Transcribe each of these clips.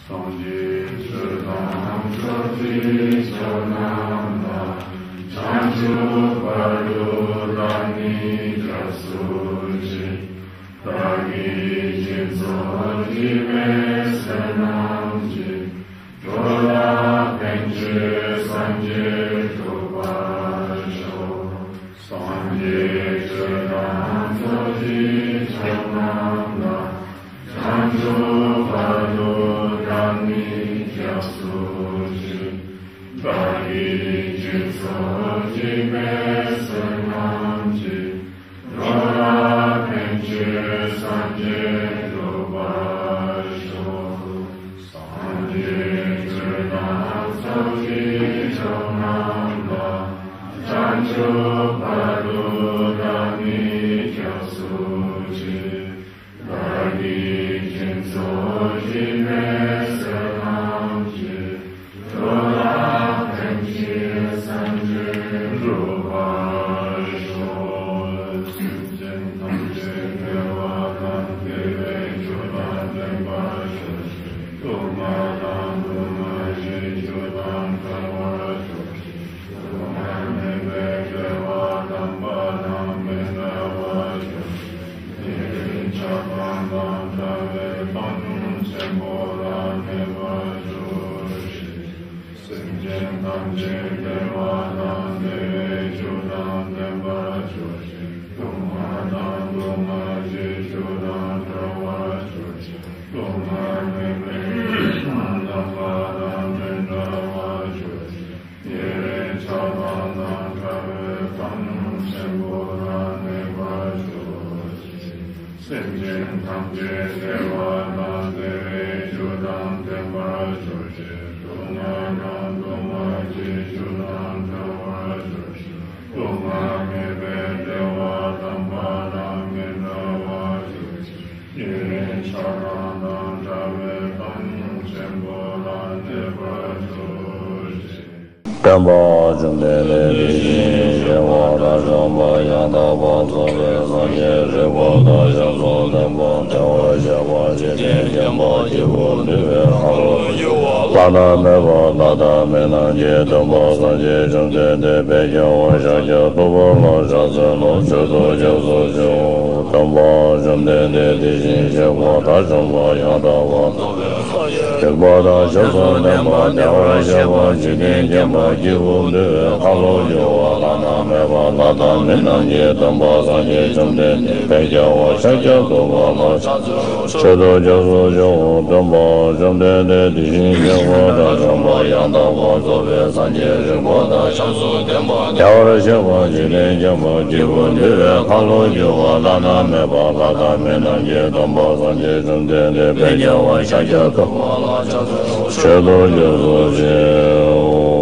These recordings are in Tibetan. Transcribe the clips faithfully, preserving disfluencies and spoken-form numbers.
སངས་རྒྱས་ཆོས་དང་ཕྱོགས་བཅུའི་ཆོས་རྣམས་ལ། བྱང་ཆུབ་བར་དུ་བདག་ནི་སྐྱབས་སུ་མཆི། བདག་གིས་སྦྱིན་སོགས་བགྱིས་པའི་བསོད་ནམས་ཀྱིས། འགྲོ་ལ་ཕན་ཕྱིར་སངས་རྒྱས་འགྲུབ་པར་ཤོག། སངས་རྒྱས་ཆོས་དང་ཕྱོགས་བཅུའི་ཆོས་རྣམས་ལ། བྱང་ཆུབ་བར་དུ་བདག་ནི་སྐྱབས་སུ་མཆི། བདག་གིས་སྦྱིན་སོགས་བགྱིས་པའི་བསོད་ནམས་ཀྱིས། འགྲོ་ལ་ཕན་ཕྱིར་སངས་རྒྱས་འགྲུབ་པར་ཤོག། སངས་རྒྱས་ཆོས་དང་ཕྱོགས་བཅུའི་ཆོས་རྣམས་ལ། བྱང་ཆུབ་བར་དུ་བདག་ནི་སྐྱབས་སུ་མཆི། བདག་གིས་སྦྱིན་སོགས་བགྱིས་པའི་བསོད་ནམས་ཀྱིས། འགྲོ་ལ་ཕན་ཕྱིར་སངས་རྒྱས་འགྲུབ་པར་ཤོག། སེམས་ཅན་ཐམས་ཅད་བདེ་བ་དང་བདེ་བའི་རྒྱུ་དང་ལྡན་པར་གྱུར་ཅིག། སྡུག་བསྔལ་དང་སྡུག་བསྔལ་གྱི་རྒྱུ་དང་བྲལ་བར་གྱུར་ཅིག། སྡུག་བསྔལ་མེད་པའི་བདེ་བ་དམ་པ་དང་མི་འབྲལ་བར་གྱུར་ཅིག། ཉེ་རིང་ཆགས་སྡང་དང་བྲལ་བའི་བཏང་སྙོམས་ཆེན་པོ་ལ་གནས་པར་གྱུར་ཅིག། སེམས་ཅན་ཐམས་ཅད་བདེ་བ་དང་བདེ་བའི་རྒྱུ་དང་ལྡན་པར་གྱུར་ཅིག། སྡུག་བསྔལ་དང་སྡུག་བསྔལ་གྱི་རྒྱུ་དང་བྲལ་བར་གྱུར་ཅིག། སྡུག་བསྔལ་མེད་པའི་དམ་པ་དང་མི་འབྲལ་བར་གྱུར་ཅིག། ཉེ་རིང་ཆགས་སྡང་དང་བྲལ་བའི་བཏང་སྙོམས་ཆེན་པོ་ལ་གནས་པར་གྱུར་ཅིག། སེམས་ཅན་ཐམས་ཅད་བདེ་བ་དང་བདེ་བའི་རྒྱུ་དང་ལྡན་པར་གྱུར་ཅིག། སྡུག་བསྔལ་དང་སྡུག་བསྔལ་གྱི་རྒྱུ་དང་བྲལ་བར་གྱུར་ཅིག། སྡུག་བསྔལ་མེད་པའི་བདེ་བ་དམ་པ་དང་མི་འབྲལ་བར་གྱུར་ཅིག། ཉེ་རིང་ཆགས་སྡང་དང་བྲལ་བའི་བཏང་སྙོམས་ཆེན་པོ་ལ་གནས་པར་གྱུར་ཅིག། སྟོན་པ་བཅོམ་ལྡན་འདས་དེ་བཞིན་གཤེགས་པ་དང་བཅོམ་པ་ཡང་དག་པར་རྫོགས་པའི་སངས་རྒྱས་རིག་པ་དང་ཞབས་སུ་ལྡན་པ། བདེ་བར་གཤེགས་པ་འཇིག་རྟེན་མཁྱེན་པ་སྐྱེས་བུ་འདུལ་བའི་འཁོར་ལོ། བླ་ན་མེད་པ་ལྷ་དང་མི་རྣམས་ཀྱི་སྟོན་པ་སངས་རྒྱས་བཅོམ་ལྡན་འདས་དཔལ་རྒྱལ་བ་ཤཱཀྱ་ཐུབ་པ་ལ་ཕྱག་འཚལ་ལོ། མཆོད་དོ་སྐྱབས་སུ་མཆིའོ། སྟོན་པ་བཅོམ་ལྡན་འདས་དེ་བཞིན་གཤེགས་པ་དང་བཅོམ་པ་ཡང་དག་པར་རྫོགས་པའི་སངས་རྒྱས་རིག་པ་དང་ཞབས་སུ་ལྡན་པ། བདེ་བར་གཤེགས་པ་འཇིག་རྟེན་མཁྱེན་པ་སྐྱེས་བུ་འདུལ་བའི་འཁོར་ལོ་སྒྱུར་བ། བླ་ན་མེད་པ་ལྷ་དང་མི་རྣམས་ཀྱི་སྟོན་པ་སངས་རྒྱས་བཅོམ་ལྡན་འདས་དཔལ་རྒྱལ་བ་ཤཱཀྱ་ཐུབ་པ་ལ་ཕྱག་འཚལ་ལོ། མཆོད་དོ་སྐྱབས་སུ་མཆིའོ། སྟོན་པ་བཅོམ་ལྡན་འདས་དེ་བཞིན་གཤེགས་པ་དང་བཅོམ་པ་ཡང་དག་པར་རྫོགས་པའི་སངས་རྒྱས་རིག་པ་དང་ཞབས་སུ་ལྡན་པ། བདེ་བར་གཤེགས་པ་འཇིག་རྟེན་མཁྱེན་པ་སྐྱེས་བུ་འདུལ་བའི་འཁོར་ལོ་སྒྱུར་བ། བླ་ན་མེད་པ་ལྷ་དང་མི་རྣམས་ཀྱི་སྟོན་པ་སངས་རྒྱས་བཅོམ་ལྡན་འདས་དཔལ་རྒྱལ་བ་ཤཱཀྱ་ཐུབ་པ་ལ་ཕྱག་འཚལ་ལོ། མཆོད་དོ་སྐྱབས་སུ་མཆིའོ།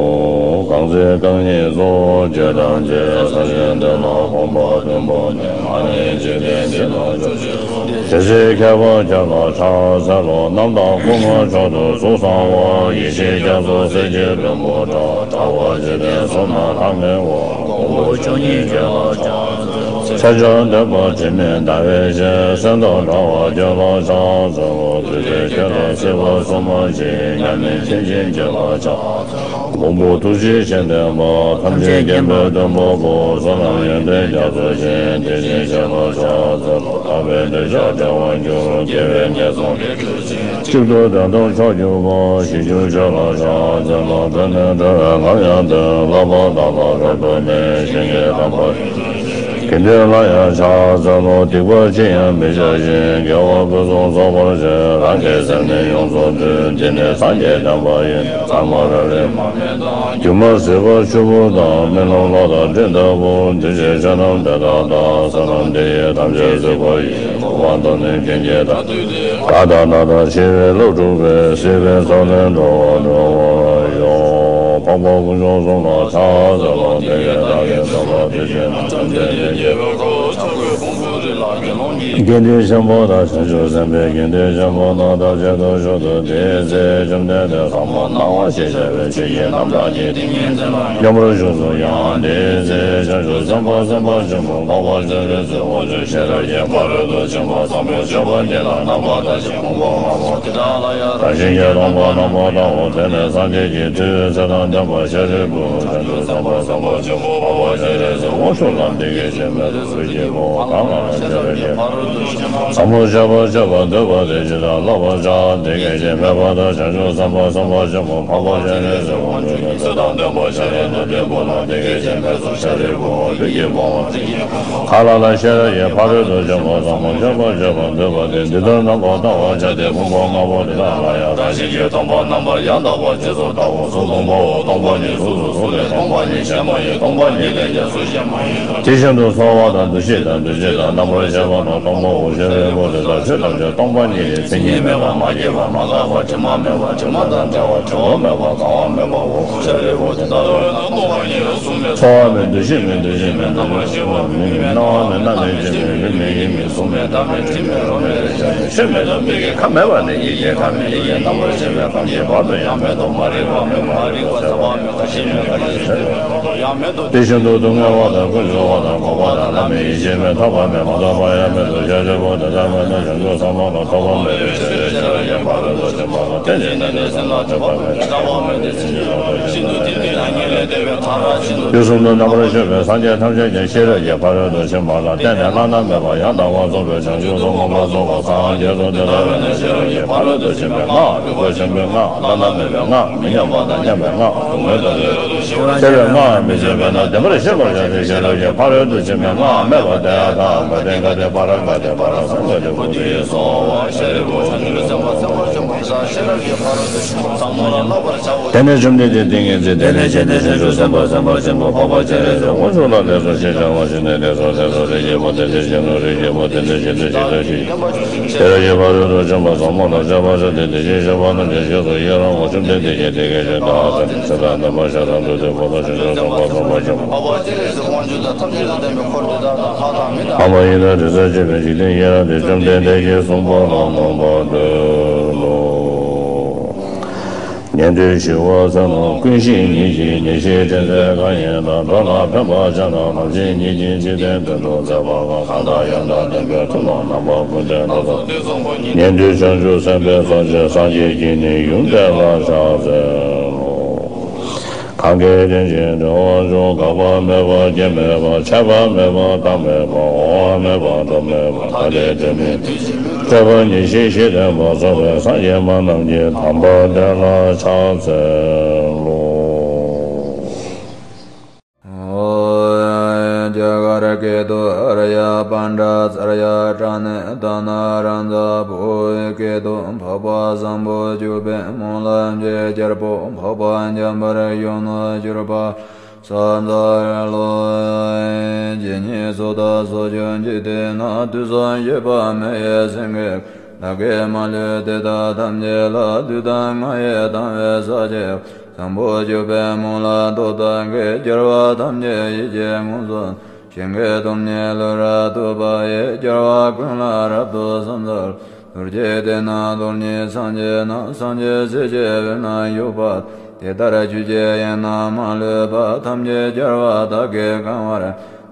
གང་ཚེ་རྐང་གཉིས་གཙོ་བོ་བརྒྱད་དང་བཅས། ས་གཞི་འདི་ལ་གོམ་པ་བདུན་པོ་ནི། ཨ་ནི་འཇིག་རྟེན་འདི་ལ་སྐྱོབ་བྱེད་དེ་ཚེ་ཁྱད་པར་ཅན་ལ་ཕྱག་འཚལ་ལོ། རྣམ་དག་སྐུ་མངོན་མཆོག་ཏུ་གཟུགས་བཟང་བ། ཡེ་ཤེས་རྒྱ་མཚོ་གསེར་གྱི་ལྷུན་པོ་འདྲ། དྲ་བ་འཇིག་རྟེན་གསུམ་ན་ལྷང་ངེ་བ། གོང་བུ་བཅུ་གཉིས་ཀྱི་ལ་ཕྱག་འཚལ་ལོ། ཤཱཀྱ་ཐུབ་པ་དྲི་མེད་ཟླ་བའི་ཞལ། སེང་སྟག་འདྲ་བ་ཁྱོད་ལ་ཕྱག་འཚལ་ལོ། བདུད་སྡེ་ཁྱོད་ལ་སྲིད་པ་སྲུང་མ་མཆིས། མཉམ་མེད་མཁྱེན་ཅན་ཁྱོད་ལ་ཕྱག་འཚལ་ལོ། མང་པོ་ཐུགས་རྗེའི་ཞལ་ལྡན་པ། ཐམས་ཅད་མཁྱེན་པའི་མགོན་པོ་པོ། བསོད་ནམས་ཡོན་ཏན་རྒྱ་མཚོ་ཆེ། དེ་བཞིན་གཤེགས་པ་ཕྱག་འཚལ་ལོ། ཐར་པའི་འདོད་ཆགས་བྲལ་བར་འགྱུར། དགེ་བའི་ངན་སོང་ལས་གྲོལ་ཕྱིར། གཅིག་ཏུ་བདེན་སྟོབས་མཆོག་གྱུར་པ། ཞི་ཁྱོད་ལ་ཕྱག་འཚལ་ལོ། གྲོལ་ནས་གྲོལ་བའི་ངང་ཡང་སྟོན། བསླབ་པ་དག་ལ་རབ་ཏུ་གནས། ཞིང་གི་དམ་པ་ཡོན་ཏན་ཀུན། དགེ་འདུན་ལ་ཡང་ཕྱག་འཚལ་ལོ། སྡིག་པ་ཅི་ཡང་མི་བྱ་ཞིང་། དགེ་བ་ཀུན་སུ་རྫོགས་པར་བྱེད། རང་གི་སེམས་ནི་ཡོངས་སུ་འདུལ། འདི་ནི་སངས་རྒྱས་བསྟན་པ་ཡིན། ཚད་མ་རབ་རིམ་མ་སྒྲིབ་དང་། སྒྱུ་མ་སྲིད་པ་ཆུ་བུར་དང་། རྨི་ལམ་གློག་དང་སྤྲིན་ལྟ་བུར། འདུས་བྱས་ཆོས་རྣམས་དེ་དག་དག། ས་རྣམས་དེ་ཡི་ཐམས་ཅད་གཟིགས་པ་ཡིས། གོ་བ་མདོར་ན་ཀུན་གྱི་བདག་ཏུ་བསྟན། ད་ལྟ་ན་དང་འཆི་བའི་བློ་འཁྲུགས་པས། སྲིད་པའི་མཚོ་ལས་འགྲོ་བ་སྒྲོལ་བར་ཤོག། འཕགས་པ་དཀོན་མཆོག་གསུམ་ལ་ཕྱག་འཚལ་ལོ། དེ་ཡི་བདག་གིས་ཐོབ་པ་དེ་བཞིན་ནོ། བཅོམ་ལྡན་འདས་རྒྱལ་བའི་འཁོར་ལོ་བསྐོར་བའི་ཕུང་པོའི་རི་ལ་དགེ་སློང་ དགེ་འདུན་ཆེན་པོ་དང་། བྱང་ཆུབ་སེམས་དཔའི་དགེ་འདུན་ཆེན་པོ་རྣམས་ཐམས་ཅད་དུ་བཞུགས་སུ་སྟེ། ཚེ་བཅོམ་ལྡན་འདས་ཟབ་མོ་སྣང་བ་ཞེས་བྱ་བའི་ཆོས་ཀྱི་རྣམ་གྲངས་ཀྱི་ཏིང་ངེ་འཛིན་ལ་མཉམ་པར་བཞུགས་སུ་ཡང་སྟེ། ཚེ་བྱང་ཆུབ་སེམས་དཔའ་སེམས་དཔའ་ཆེན་པོ་འཕགས་པ་སྤྱན་རས་གཟིགས་དབང་ཕྱུག་ཤེས་རབ་ཀྱི་ཕ་རོལ་ཏུ་ཕྱིན་པ་ཟབ་མོ་སྤྱོད་པ་འདི་ལ་རྣམ་པར་ཐར་ཞིང་། ཕུང་པོ་ལྔ་པོ་འདི་དག་ལ་ཡང་། བདག་བཞིན་གྱིས་སྟོང་པར་རྣམ་པར་བལྟའོ། དེ་ནས་སངས་རྒྱས་ཀྱི་མཐུས་ཚེ་དང་ལྡན་པ་ཤཱ་རིའི་བུ། བྱང་ཆུབ་སེམས་དཔའ་སེམས་དཔའ་ཆེན་པོ་འཕགས་པ་སྤྱན་རས་གཟིགས་དབང་ཕྱུག་ལ་འདི་སྐད་ཅེས་སྨྲས་སོ། སུ་སྐྱེ་བོ་གང་ལ་ཤེས་རབ་ཀྱི་ཕ་རོལ་ཏུ་ཕྱིན་པ་ཟབ་མོ་སྤྱོད་པ་སྤྱད་པར་འདོད་པ་དེས་ཇི་ལྟར་བསླབ་པར་བྱ། དེ་སྐད་ཅེས་སྨྲས་པ་དང་། བྱང་ཆུབ་སེམས་དཔའ་སེམས་དཔའ་ཆེན་པོ་འཕགས་པ་སྤྱན་རས་གཟིགས་དབང་ཕྱུག་གིས་ཚེ་དང་ལྡན་པ་ཤཱ་ར་དྭ་ཏིའི་བུ་ལ་འདི་སྐད་ཅེས་སྨྲས་སོ། ཤཱ་རིའི་བུ། ལུས་ཀྱི་ཕུང་པོ་གང་ལ་ལ་ཤེས་རབ་ཀྱི་ཕ་རོལ་ཏུ་ཕྱིན་པ་ཟབ་མོ་སྤྱོད་པ་སྤྱད་པར་འདོད་པ་དེས་འདི་ལྟར་རྣམ་པར་བལྟ་བར་བྱ་སྟེ། ཕུང་པོ་ལྔ་པོ་འདི་དག་ལ་ཡང་བདག་བཞིན་གྱིས་སྟོང་པར་རྣམ་པར་ཡང་དག་པར་རྗེས་སུ་བལྟའོ། གཟུགས་སྟོང་པའོ། སྟོང་པ་ཉིད་གཟུགས་སུ་གཟུགས་ལས་སྟོང་པ་ཉིད་གཞན་མ་ཡིན། སྟོང་པ་ཉིད་ལས་ཀྱང་གཟུགས་གཞན་མ་ཡིན་ལོ། དེ་བཞིན་དུ་ཚོར་བ་དང་། འདུ་ཤེས་དང་། འདུ་བྱེད་དང་། རྣམ་པར་ཤེས་པ་རྣམས་སྟོང་པའོ། ཤཱ་རིའི་བུ། དེ་ལྟར་ཆོས་ཐམས་ཅད་སྟོང་པ་ཉིད་ལས། མཚན་ཉིད་མེད་པ། མ་སྐྱེས་པ། མ་འགགས་པ། དྲི་མ་མེད་པ། དྲི་མ་དང་བྲལ་བ། བྲི་བ་མེད་པ། གང་བ་མེད་པའོ། ཤཱ་རིའི་བུ། དེ་ལྟ་བས་ན་སྟོང་པ་ཉིད་ལ་གཟུགས་མེད། ཚོར་བ་མེད། འདུ་ཤེས་མེད། འདུ་བྱེད་མེད། རྣམ་པར་ཤེས་པ་མེད། སྣང་བ་མེད། རྣམ་མེད། རྗེན་མེད། ལུས་མེད། ཡིད་མེད། གཟུགས་མེད། བདག་མེད། དྲི་མེད། རོ་མེད། རེག་བྱ་མེད། ཆོས་མེད་དང་མིག་གི་ཁམས་མེད་པ་ནི། ཡིད་ཀྱི་ཁམས་མེད། ཡིད་ཀྱི་རྣམ་པར་ཤེས་པའི་ཁམས་ཀྱི་བར་དུ་ཡང་མེད་དོ། མ་རིག་པ་མེད། མ་རིག་པ་ཟད་པ་མེད། ཤེས་མེད། ཁ་ཅིག་ཟད་པའི་བར་དུ་ཡང་མེད་དོ། དེ་བཞིན་དུ་སྡུག་བསྔལ་བ་དང་། ཀུན་འབྱུང་བ་དང་། འགོག་པ་དང་། བླ་མེད། ཡིད་ཆེས་མེད། ཐོབ་པ་མེད། མ་ཐོབ་པ་ཡང་མེད་དོ། ཤཱ་རིའི་བུ། དེ་ལྟར་མེད་ན་བྱང་ཆུབ་སེམས་དཔའ་རྣམས་ཐོབ་པ་མེད་པའི་ཕྱིར་ཏོ། ཤེས་རབ་ཀྱི་ཕ་རོལ་ཏུ་ཕྱིན་པ་ལ་བརྟེན་ནས་གནས་ནས་སེམས་ལ་སྒྲིབ་པ་མེད། སྐྲག་པ་མེད་དེ། སེམས་ཀྱི་ལོག་པའི་ཤིན་ཏུ་དེ་ནི་ཡང་ཉིད་ལས་འདས་པའི་མཐར་ཕྱིན་ཏོ། དུས་གསུམ་དུ་རྣམ་པར་དཔྱོད་པའི་སངས་རྒྱས་ཐམས་ཅད་ཀྱང་ཤེས་རབ་ཀྱི་ཕ་རོལ་ཏུ་ཕྱིན་པ་ལ་བརྟེན་ནས་བླ་ན་མེད་པ་ཡང་དག་པར་རྫོགས་པའི་བྱང་ཆུབ་ཏུ་མངོན་པར་རྫོགས་པར་སངས་རྒྱས་སོ། དེ་ལྟ་བས་ན་ཤེས་རབ་ཀྱི་ཕ་རོལ་ཏུ་ཕྱིན་པའི་སྔགས་ལུས་པ་ཆེན་པོའི་སྔགས། བླ་ན་མེད་པའི་སྔགས། མི་མཉམ་པ་དང་མཉམ་པའི་སྔགས། སྡུག་བསྔལ་དང་བྲལ་བའི་ཤེས་རབ་ཀྱི་སྔགས་མི་ཕྱེད་པས་ན་བདེན་པར་ཤེས་པར་བྱ་སྟེ། ཤེས་རབ་ཀྱི་ཕ་རོལ་ཏུ་ཕྱིན་པའི་སྔགས་སྨྲས་པ། ཏདྱ་ཐཱ། ག་ཏེ་ག་ཏེ་པཱ་ར་ག་ཏེ་པཱ་ར་སཾ་ག་ཏེ་བོ་དྷི་ཡེ་སྭཱ་ཧཱ། ཤཱ་རིའི་བུ། བྱང་ཆུབ་སེམས་དཔའ་སེམས་དཔའ་ཆེན་པོ་འདི་དག་ཤེས་རབ་ཀྱི་ཕ་རོལ་ཏུ་ཕྱིན་པ་ཟབ་མོ་ལ་བསླབ་པར་བྱའོ། དེ་ནས་བཅོམ་ལྡན་འདས་ཏིང་ངེ་འཛིན། དེ་ལས་བྱས་ཏེ་བྱང་ཆུབ་སེམས་དཔའ་སེམས་དཔའ་ཆེན་པོ་འཕགས་པ་སྤྱན་རས་གཟིགས་དབང་ཕྱུག་ལ་ལེགས་སོ་ཞེས་བྱ་བ་བྱིན་ནས། ལེགས་སོ། ལེགས་སོ། རིགས་ཀྱི་བུ། དེ་འདྲ་བྱིན་ནོ། རིགས་ཀྱི་བུ། དེ་འདྲ་བྱིན་ཏོ། ཇི་ལྟར་ཞིག་ཤེས་རབ་ཀྱི་ཕ་རོལ་ཏུ་ཕྱིན་པ་ཟབ་མོ་ལ་སྤྱད་པར་བྱ་སྟེ། དེ་བཞིན་གཤེགས་པ་རྣམས་ཀྱི་རྗེས་སུ་ཡི་རང་ངོ་། བཅོམ་ལྡན་འདས་ཀྱིས་དེ་སྐད་ཅེས་བཀའ་སྩལ་ཏོ། ཚེ་དང་ལྡན་པ་ཤ་ཟ་འགྲོ་འདུལ་བུ་དང་། བྱང་ཆུབ་སེམས་དཔའ་སེམས་དཔའ་ཆེན་པོ། འཕགས་པ་སྤྱན་རས་གཟིགས་དབང་ཕྱུག་དང་། ཐམས་ཅད་དང་ལྡན་པའི་འཁོར་དེ་དག་དང་། ལྷ་དང་མི་དང་། ལྷ་མ་ཡིན་དང་དྲི་ཟར་བཅས་པའི་འཇིག་རྟེན་ཡི་རངས་ཏེ། བཅོམ་ལྡན་འདས་ཀྱིས་གསུངས་པ་ལ་མངོན་པར་བསྟོད་ལོ། ཉན་ཐོས་ཞི་བ་ཚལ་ན། ཀུན་ཤེས་ཉིད་ཀྱིས་ཉེར་ཞིའི་དྲན་རྫས་གང་ཡིན་དང་། འགྲོ་ལ་ཕན་པར་བྱ་ན། ལམ་ཤེས་ཉིད་ཀྱིས་འཇིག་རྟེན་དོན་དུ་མཛད་པ་གང་། གང་དག་ཡང་དག་ལྡན་པའི་ཐུགས་ལ་རྣམ་པར་ཀུན་བརྟེན་ལ་སོགས། ཉན་ཐོས་བྱང་ཆུབ་སེམས་དཔའི་ཚོགས་ཀྱིས། སངས་རྒྱས་ཀྱི་ནི་ཡུམ་དེ་ལ་ཕྱག་འཚལ་ལོ། གང་གིས་རྒྱུན་ཅིང་འབྲེལ་བར་འབྱུང་། འགག་པ་མེད་པ་སྐྱེ་མེད་པ། ཆད་པ་མེད་པ་རྟག་མེད་པ། འོང་བ་མེད་པ་འགྲོ་མེད་པ། ཐ་དད་འབྲལ་མེད་དུས་གཅིག་ལུས། སྤྲོས་པ་ཉེར་ཞི་ཞི་བརྟན་པ་སོགས་པའི་སངས་རྒྱས་མ་རྣམས་ཀྱི་དམ་པ་དེ་ལ་ཕྱག་འཚལ་ལོ། ཨོ། རྒྱ་གར་སྐད་དུ། ཨཱརྱ་པཎྜི་ཏ་ཙརྱ་པྲ་ཎི་ཏཱ་ན་རཱ་ཛ་བོ་ཝེ་སྐད་དུ། འཕགས་པ་བཟང་པོ་སྤྱོད་པའི་སྨོན་ལམ་གྱི་རྒྱལ་པོ། འཕགས་པ་འཇམ་དཔལ་གཞོན་ནུར་གྱུར་པ། ས་ཛ་ལོ། ཇི་སྙེད་སུ་དག་སོགས་ཀྱང་འཇིག་རྟེན་ན། དུས་གསུམ་བཞི་པ་མི་ཡི་སེང་གེ། བདག་གིས་མ་ལུས་དེ་དག་ཐམས་ཅད་ལ། ལུས་དང་ངག་ཡིད་དང་བས་ཕྱག་བགྱི། བཟང་པོ་སྤྱོད་པའི་སྨོན་ལམ་སྟོབས་དག་གིས། རྒྱལ་བ་ཐམས་ཅད་ཡིད་ཀྱིས་མངོན་སུམ། ཞིང་གི་སྟོང་ཉིད་ལུས་རབ་ཏུ་སྤངས་ཡི། རྒྱལ་བ་ཀུན་ལ་རབ་ཏུ་ཕྱག་འཚལ་ལོ། རྡོ་རྗེ་གདན་ནི་རྡོར་སྙིང་སངས་རྒྱས་ན། སངས་རྒྱས་སྲས་ཀྱི་དབུས་ན་བཞུགས་པ། དེ་ལྟར་ཆོས་ཀྱི་དབྱིངས་རྣམས་མ་ལུས་པ། ཐམས་ཅད་རྒྱལ་བ་དག་གིས་གང་བར།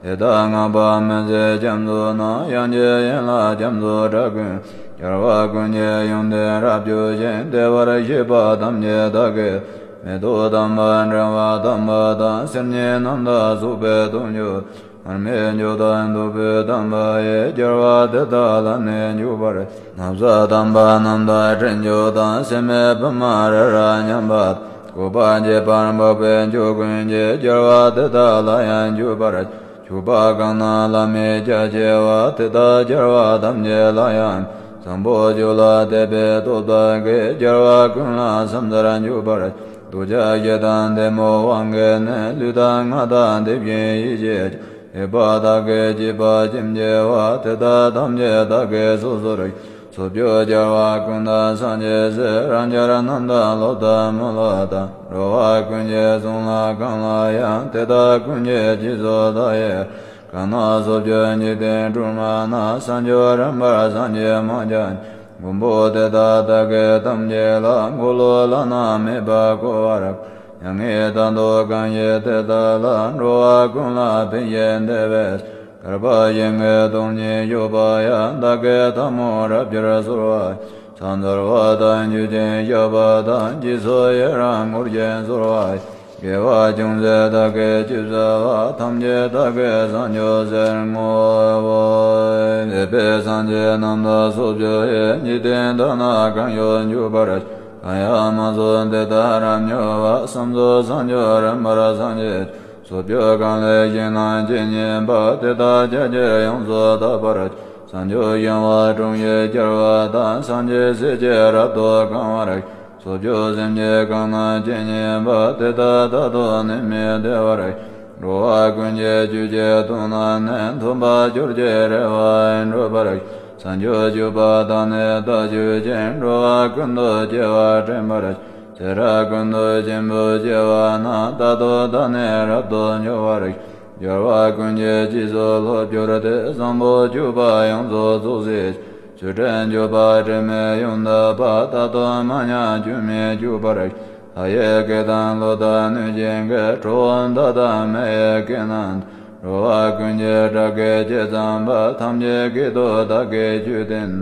དེ་དག་བསྔགས་པ་མི་ཟད་རྒྱ་མཚོ་རྣམས། དབྱངས་ཀྱི་ཡན་ལག་རྒྱ་མཚོའི་སྒྲ་ཀུན། རྒྱལ་བ་ཀུན་གྱི་ཡོན་ཏན་རབ་རྒྱས་ཤིང་། བདེ་བར་གཤེགས་པ་ཐམས་ཅད་བདག་གིས། མེ་ཏོག་དམ་པ་དྲི་བ་དམ་པ་དང་། གསེར་སྙན་རྣམས་དང་བཙོག་པའི་དུང་ཆོས། མར་མེ་མཆོག་དང་བདུག་སྤོས་དམ་པ་ཡིས། རྒྱལ་བ་དེ་དག་ལ་ནི་འཇུག་པར། ན་བཟའ་དམ་པ་རྣམས་དང་སྤྲིན་མཆོག་དང་། སྲན་མའི་བུ་མོ་རི་རབ་མཉམ་པ། བཀོད་པ་རྒྱས་པར་འཕགས་པའི་མཆོག་ཀུན་གྱིས། རྒྱལ་བ་དེ་དག་ལ་ཡང་འཇུག་པར། ཕྱུག་པ་གང་རྣམས་བླ་མེད་རྒྱ་ཆེ་བ། དེ་དག་རྒྱལ་བ་ཐམས་ཅད་ལ་ཡང་། བཟང་པོ་སྤྱོད་ལ་དད་པའི་སྟོབས་དག་གིས། རྒྱལ་བ་ཀུན་ལ་ཕྱག་འཚལ་འཇུག་པར། ལྡོག་ཕྱག་བཞི་དང་ལྡན་མའི་དབང་གིས་ནི། ལུས་དང་ངག་དང་དེ་བཞིན་ཡིད་ཀྱིས། ཐེག་པ་དག་གི་སྤྱད་པ་ཇི་མཆིས་པ། དེ་དག་ཐམས་ཅད་བདག་གིས་སོ་སོར། སོ་བརྒྱད་རྒྱལ་བ་ཀུན་བདག་སངས་རྒྱས་སྲས། རང་རྒྱལ་རྣམས་དང་སློབ་དང་མི་སློབ་དང་། འགྲོ་བ་ཀུན་གྱི་གསུང་ལ་གང་ལ་ཡང་། དེ་དག་ཀུན་གྱི་རྗེས་སུ་བདག་ཡི། གང་ན་སོ་བཅུ་འཇིག་རྟེན་སྒྲོན་མ་ན། བྱང་ཆུབ་རིམ་པར་སངས་རྒྱས་མང་བརྒྱ་ཉིད། མགོན་པོ་དེ་དག་བདག་གིས་ཐམས་ཅད་ལ། འཁོར་ལོ་བླ་ན་མེད་པ་བསྐོར་བར། མྱ་ངན་འདའ་སྟོན་གང་བཞེད་དེ་དག་ལ། འགྲོ་བ་ཀུན་ལ་ཕན་ཞིང་བདེ་བའི། བསྐལ་པ་ཞིང་གི་སྟོང་ཉིད་བཞུགས་པ་ཡང་། བདག་གི་ཐལ་མོ་རབ་འབྱར་གསོལ་བ། ཕྱག་འཚལ་བ་དང་མཆོད་ཅིང་བཤགས་པ་དང་། རྗེས་སུ་ཡི་རང་བསྐུལ་ཞིང་གསོལ་བ། དགེ་བ་ཅུང་ཟད་བདག་གིས་ཅི་བསགས་པ། ཐམས་ཅད་བདག་གིས་བྱང་ཆུབ་ཕྱིར་བསྔོའོ། འདས་པའི་སངས་རྒྱས་རྣམས་དང་སོ་བཅུ་ཡི། འཇིག་རྟེན་དག་ན་གང་བཞུགས་འཇུག་པར། གང་ཡང་མ་གསུངས་དེ་དག་རབ་མྱུར་བར། བསམ་རྫོགས་བྱང་ཆུབ་རིམ་པར་སངས་རྒྱས། སོ་བཅུ་གང་ལས་ཞིང་རྣམས་ཇི་སྙེད་པ། དེ་དག་ཕྱོགས་བཅུར་ཡོངས་སུ་དག་པར། བྱང་ཆུབ་ཤིང་དབང་དྲུང་ཡིས་སྦྱར་བ་དང་། སངས་རྒྱས་སྲས་ཀྱིས་རབ་ཏུ་གང་བར། སོ་བཅུ་སེམས་ཅན་གང་རྣམས་ཇི་སྙེད་པ། དེ་དག་རྟག་ཏུ་ནད་མེད་བདེ་བར། འགྲོ་བ་ཀུན་གྱི་རྒྱུད་ཀྱི་དོན་རྣམས་ནི། མཐུན་པར་གྱུར་ཅིང་རེ་བ་འགྲུབ་པར། བྱང་ཆུབ་སྤྱོད་པ་དག་ནི་བདག་རྒྱུད་ཅན། འགྲོ་བ་ཀུན་ཏུ་སྐྱེ་བ་དྲན་པར། ཚེ་རབས་ཀུན་ཏུ་སྐྱེས་བུ་སྐྱེ་བ་ན། རྟག་ཏུ་བདག་ནི་རབ་ཏུ་འབྱུང་བར། སྦྱོར་བ་ཀུན་གྱི་རྗེས་སུ་སློབ་གྱུར་ཏེ། བཟང་པོ་སྤྱོད་པ་ཡོངས་སུ་རྫོགས་སའི། ཆོས་དྲན་སྤྱོད་པ་དྲི་མེད་ཡོངས་དག་པ། རྟག་ཏུ་མ་ཉམས་སྐྱོན་མེད་སྤྱོད་པར། ལྷ་ཡི་སྐད་དང་ཀླུ་དང་གནོད་སྦྱིན་སྐད། ཁྲོ་བོ་དག་དང་མི་ཡི་སྐད་རྣམས་དང་། འགྲོ་བ་ཀུན་གྱི་སྒྲ་སྐད་ཇི་ཙམ་པ། ཐམས་ཅད་སྐད་དུ་བདག་གིས་ཆོས་བསྟན།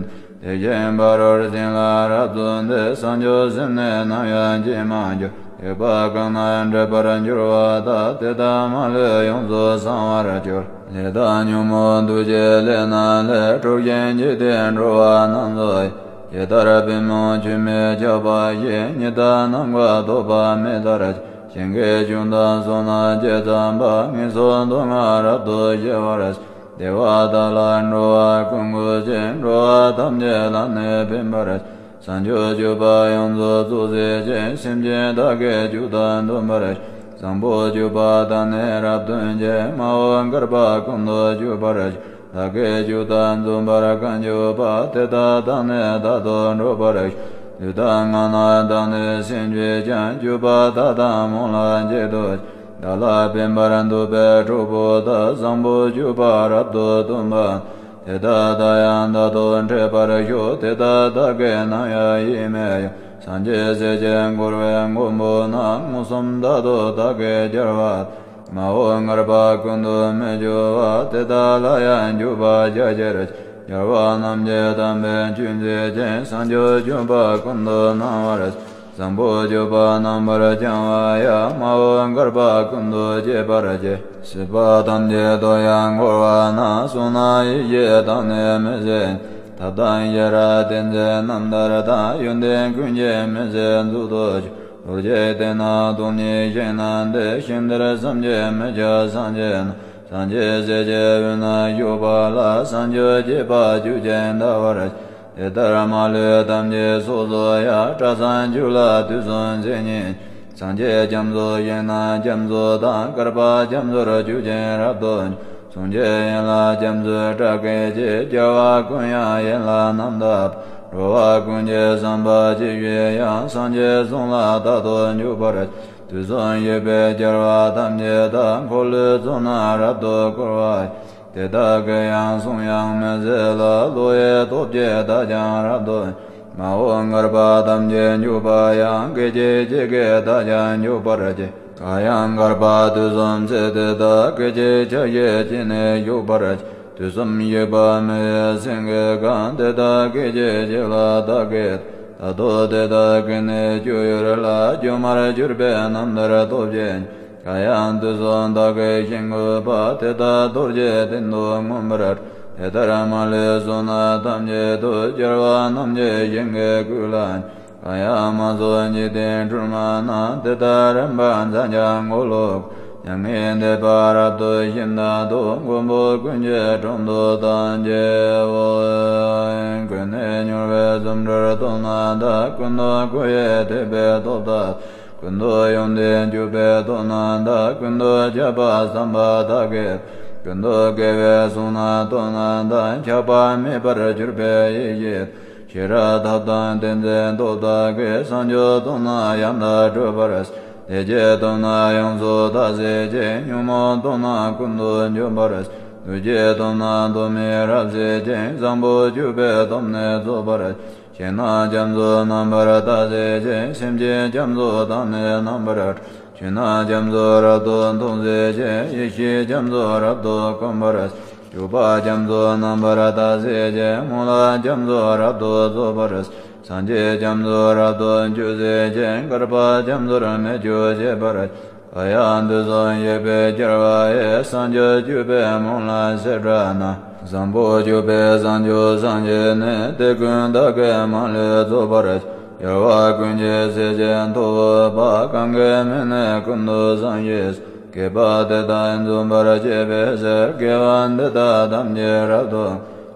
དེ་བཞིན་ཕ་རོལ་ཕྱིན་ལ་རབ་རྫོགས་འདི། བྱང་ཆུབ་སེམས་ནི་ནམ་ཡང་བརྗེད་མ་གྱུར། སྡིག་པ་གང་རྣམས་སྒྲིབ་པར་འགྱུར་བ་དག། དེ་དག་མ་ལུས་ཡོངས་སུ་བྱང་བར་གྱུར། ལས་དང་ཉོན་མོངས་དུག་ཅན་ལས་རྣམས་ལས། འཁྲུགས་ཤིང་འཇིག་རྟེན་འགྲོ་བ་རྣམས་སུ། ཇི་ལྟར་པུས་མོ་ཆུ་མིག་ཁྱབ་པ་བཞིན། ཉི་ཟླ་ནམ་མཁའ་ཐོགས་པ་མེ་ལྟར། ཞིང་གི་ཆུ་དང་སོ་ནམ་ཇི་ཙམ་པ། ངན་སོང་སྡུག་བསྔལ་རབ་ཏུ་ཞི་བར། བདེ་བ་དག་ལ་འགྲོ་བ་ཀུན་བཀོད་ཅིང་། འགྲོ་བ་ཐམས་ཅད་ལ་ནི་ཕན་པར། བྱང་ཆུབ་སྤྱོད་པ་ཡོངས་སུ་རྫོགས་བྱེད་ཅིང་། སེམས་ཅན་དག་གི་སྤྱོད་དང་མཐུན་པར། བཟང་པོ་སྤྱོད་པ་དག་ནི་རབ་སྟོན་ཅིང་། མ་འོངས་བསྐལ་པ་ཀུན་ཏུ་སྤྱོད་པར། བདག་གི་སྤྱོད་དང་མཚུངས་པར་གང་སྤྱོད་པ། དེ་དག་བདག་ནི་རྟག་ཏུ་འགྲུབ་པར་ཤོག་ལུས་དང་ངག་རྣམས་དག་ནི་སེམས་ཀྱིས་ཀྱང་། སྤྱོད་པ་དག་དང་སྨོན་ལམ་གཅིག་ཏུ་བདག་ལ་ཕན་པར་འདོད་པའི་གྲོགས་པོ་དག་བཟང་པོ་སྤྱོད་པ་རབ་ཏུ་སྟོན་པ། དེ་དག་བདག་ཡང་རྟག་ཏུ་འཕྲད་པར་ཤོག་དེ་དག་བདག་གིས་ནམ་ཡང་ཡིད་མི་གཡོ། སངས་རྒྱས་སྲས་ཀྱིས་བསྐོར་བའི་མགོན་པོ་རྣམས། མངོན་སུམ་རྟག་ཏུ་བདག་གིས་སྦྱར་བ། མ་འོངས་བསྐལ་པ་ཀུན་ཏུ་མི་སྐྱོ་བ། དེ་དག་ལ་ཡང་འཇུག་པར་བྱ་ཕྱིར། རྒྱལ་བ་རྣམས་ཀྱི་དམ་པའི་ཆོས་མཛད་ཅིང་། བྱང་ཆུབ་སྤྱོད་པ་ཀུན་ཏུ་སྣང་བར། བཟང་པོ་སྤྱོད་པ་རྣམ་པར་སྦྱང་བ་ཡང་། མ་འོངས་བསྐལ་པ་ཀུན་ཏུ་སྐྱེ་བར་བྱེད། སྲིད་པ་ཐམས་ཅད་དུ་ཡང་འཁོར་བ་ན། བསོད་ནམས་ཡེ་ཤེས་དག་ནི་མི་ཟད། ཐབས་དང་ཤེས་རབ་ཏིང་འཛིན་རྣམ་ཐར་དང་། ཡོན་ཏན་ཀུན་གྱི་མི་ཟད་མཛོད་དུ་གྱུར། རྡོ་རྗེ་སྟེང་ན་སྟོང་ཉིད་ཞིང་རྣམས་ཏེ། ཞིང་དེར་བསམ་གྱིས་མི་ཁྱབ་སེམས་ཅན་རྣམས། སངས་རྒྱས་སྲས་ཀྱི་དབུས་ན་བཞུགས་པ་ལ། བྱང་ཆུབ་སྤྱོད་པ་རྒྱུད་ཀྱིས་འདའ་བར་བྱེད། དེ་ལྟར་མ་ལུས་ཐམས་ཅད་ཚོགས་སུ་ཡང་། སྐྲ་བསང་བཅུ་ལ་དུས་གསུམ་ཚེ་སྙིགས་ཀྱང་། སངས་རྒྱས་རྒྱ་མཚོ་ཞིང་རྣམས་རྒྱ་མཚོ་དང་། བསྐལ་པ་རྒྱ་མཚོར་རྒྱུད་ཀྱིས་རབ་ཏུ་འཇོམས། གསུང་གཅིག་ཡན་ལག་རྒྱ་མཚོའི་སྒྲ་སྐད་ཀྱིས། རྒྱལ་བ་ཀུན་དབྱངས་ཡན་ལག་རྣམ་དག་པ། འགྲོ་བ་ཀུན་གྱི་བསམ་པ་ཇི་བཞིན་དབྱངས། སངས་རྒྱས་གསུང་ལ་རྟག་ཏུ་འཇུག་པར་བྱེད། དུས་གསུམ་གཤེགས་པའི་རྒྱལ་བ་ཐམས་ཅད་དག། འཁོར་ལོའི་གཙུག་ན་རབ་ཏུ་བསྐོར་བ་ཡི། དེ་དག་གི་ཡང་གསུང་དབྱངས་མི་ཟད་ལ། བློ་ཡི་སྟོབས་ཀྱིས་བདག་ཀྱང་རབ་ཏུ། མ་འོངས་བསྐལ་པ་ཐམས་ཅད་འཇུག་པ་ཡང་། སྐད་ཅིག་གཅིག་གིས་བདག་ཀྱང་འཇུག་པར་བྱེད། གང་ཡང་བསྐལ་པ་དུས་གསུམ་ཚེ་དེ་དག། སྐད་ཅིག་ཆ་ཤས་གཅིག་ནས་འཇུག་པར་བྱེད། དུས་གསུམ་གཤེགས་པ་མི་ཡི་སེང་གེ་གང་། དེ་དག་སྐད་ཅིག་གཅིག་ལ་བདག་གིས། རྟག་ཏུ་དེ་དག་གི་ནི་སྤྱོད་ཡུལ་ལ། སྒྱུ་མར་གྱུར་པའི་རྣམ་ཐར་སྟོབས་ཀྱིས། གང་ཡང་དུས་གསུམ་བདག་གིས་ཤེས་དགོས་པ། དེ་དག་རྡོ་རྗེའི་སྟེང་དུ་མངོན་པར། དེ་ལྟར་མ་ལུས་བསོད་ནམས་ཐམས་ཅད་དུ། རྒྱལ་བ་རྣམས་ཀྱི་ཞིང་གི་བཀོད་ལ། གང་ཡང་མ་གསུངས་འཇིག་རྟེན་སྒྲོན་མ་ན། དེ་དག་རིམ་པར་མཛད་ཀྱང་འཁོར་ལོ། མྱ་ངན་འདས་པ་རབ་ཏུ་ཞི་ལྟ་དུ། མགོན་པོ་ཀུན་གྱི་དྲུང་དུ་བདག་མཆིའོ། ཀུན་ནས་མྱུར་བའི་རྫུ་འཕྲུལ་སྟོབས་རྣམས་དང་། ཀུན་ཏུ་བསྐོར་བའི་ཐེག་པའི་སྟོབས་དག། ཀུན་ཏུ་ཡོན་ཏན་སྤྱོད་པའི་སྟོབས་རྣམས་དང་། ཀུན་ཏུ་ཁྱབ་པ་བསམ་པ་དག་གི། ཀུན་ཏུ་དགེ་བའི་གསུང་རྣམས་སྟོབས་རྣམས་དང་། ཆགས་པ་མེད་པར་གྱུར་པའི་ཡེ་ཤེས། ཤེས་རབ་ཐབས་དང་ཏིང་འཛིན་སྟོབས་དག་གིས། བྱང་ཆུབ་སྟོབས་རྣམས་ཡང་དག་སྒྲུབ་པར་བྱེད། བདེ་སྐྱིད་སྟོབས་རྣམས་ཡོངས་སུ་དག་བྱེད་ཅིང་། ཉོན་མོངས་སྟོབས་རྣམས་ཀུན་ཏུ་འཇོམས་པར་བྱེད། ལུས་ཀྱི་སྟོབས་ནི་སྟོབས་མེད་རབ་བསིལ་ཅིང་། བཟང་པོ་སྤྱོད་པའི་སྟོབས་ནི་རྫོགས་པར། ཞིང་ནི་རྒྱ་མཚོ་རྣམ་པར་དག་བྱེད་ཅིང་། སེམས་ཅན་རྒྱ་མཚོ་དག་ནི་རྣམ་པར་གྲོལ། ཆོས་ནི་རྒྱ་མཚོ་རབ་ཏུ་མཐོང་བྱེད་ཅིང་། ཡེ་ཤེས་རྒྱ་མཚོ་རབ་ཏུ་བསྒོམ་པར། སྤྱོད་པ་རྒྱ་མཚོ་རྣམ་པར་དག་བྱེད་ཅིང་། སྨོན་ལམ་རྒྱ་མཚོ་རབ་ཏུ་རྫོགས་པར། སངས་རྒྱས་རྒྱ་མཚོ་རབ་ཏུ་སྤྱོད་བྱེད་ཅིང་། བསྐལ་པ་རྒྱ་མཚོར་མི་སྐྱོ་བྱེད་པར། གང་ཡང་དུས་གསུམ་གཤེགས་པའི་རྒྱལ་བ་ཡི། བྱང་ཆུབ་སྤྱོད་པའི་སྨོན་ལམ་ཞེས་བྱ་ན། བཟང་པོ་སྤྱོད་པའི་བྱང་ཆུབ་སངས་རྒྱས་ནི། དེ་ཀུན་བདག་གིས་མ་ལུས་རྫོགས་པར་བྱ། རྒྱལ་བ་ཀུན་གྱི་སྲས་ཀྱི་ཐུ་བོ་དཔའ། གང་གི་མིང་ནི་ཀུན་ཏུ་བཟང་ཞེས། བསྐལ་པ་དེ་དག་འཇོམས་པར་བྱེད་པའི་ཕྱིར། དགེ་བ་འདི་དག་ཐམས་ཅད་རབ་ཏུ།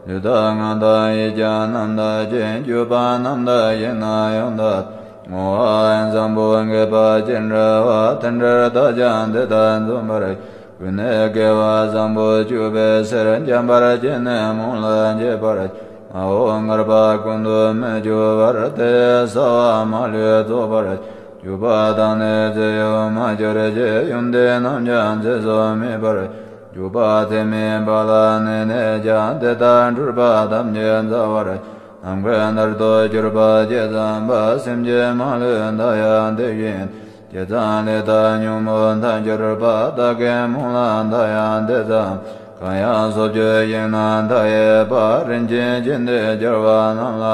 ལུས་དང་ངག་དང་ཡིད་ཀྱང་རྣམ་དག་ཅིང་། སྤྱོད་པ་རྣམ་དག་ཞིང་ནི་ཡང་དག་བསྔོ་བ་བཟང་པོ་དགེ་བ་ཅི་འདྲ་བ། དེ་འདྲར་བདག་ཀྱང་དེ་དག་འཇོམས་པར་བྱ། ཀུན་ནས་དགེ་བ་བཟང་པོ་སྤྱོད་པའི་ཕྱིར། འཇམ་དཔལ་གྱིས་ནི་སྨོན་ལམ་བརྒྱ་པར་བྱ། མ་འོངས་བསྐལ་པ་ཀུན་ཏུ་མི་སྐྱོ་བར། དེ་ཡི་བྱ་བ་མ་ལུས་རྫོགས་པར་བྱ། སྤྱོད་པ་དག་ནི་ཅི་ཡང་མ་གྱུར་ཅིག། ཡོན་ཏན་རྣམས་ཀྱང་ཚེ་སྲོག་མེད་པར་བྱ། སྤྱོད་པ་ཚད་མེད་པ་ལ་གནས་ནས་ཀྱང་། དེ་དག་འཁྲུལ་པ་ཐམས་ཅད་འཇོམས་པར་བྱ། ནམ་མཁའི་མཐར་ཐུག་གྱུར་པ་ཇི་ཙམ་པ། སེམས་ཅན་མ་ལུས་མཐའ་ཡས་དེ་བཞིན་ཇི་ཙམ་ལས་དག་ཉོན་མོངས་མཐར་གྱུར་པ། བདག་གི་སྨོན་ལམ་མཐའ་ཡས་དེ་ཙམ། གང་ཡང་སོ་སྐྱེ་ཞིང་ནི་མཐའ་ཡས་པ། རིན་ཆེན་ཆོས་འདི་རྒྱལ་བ་རྣམས་ལ།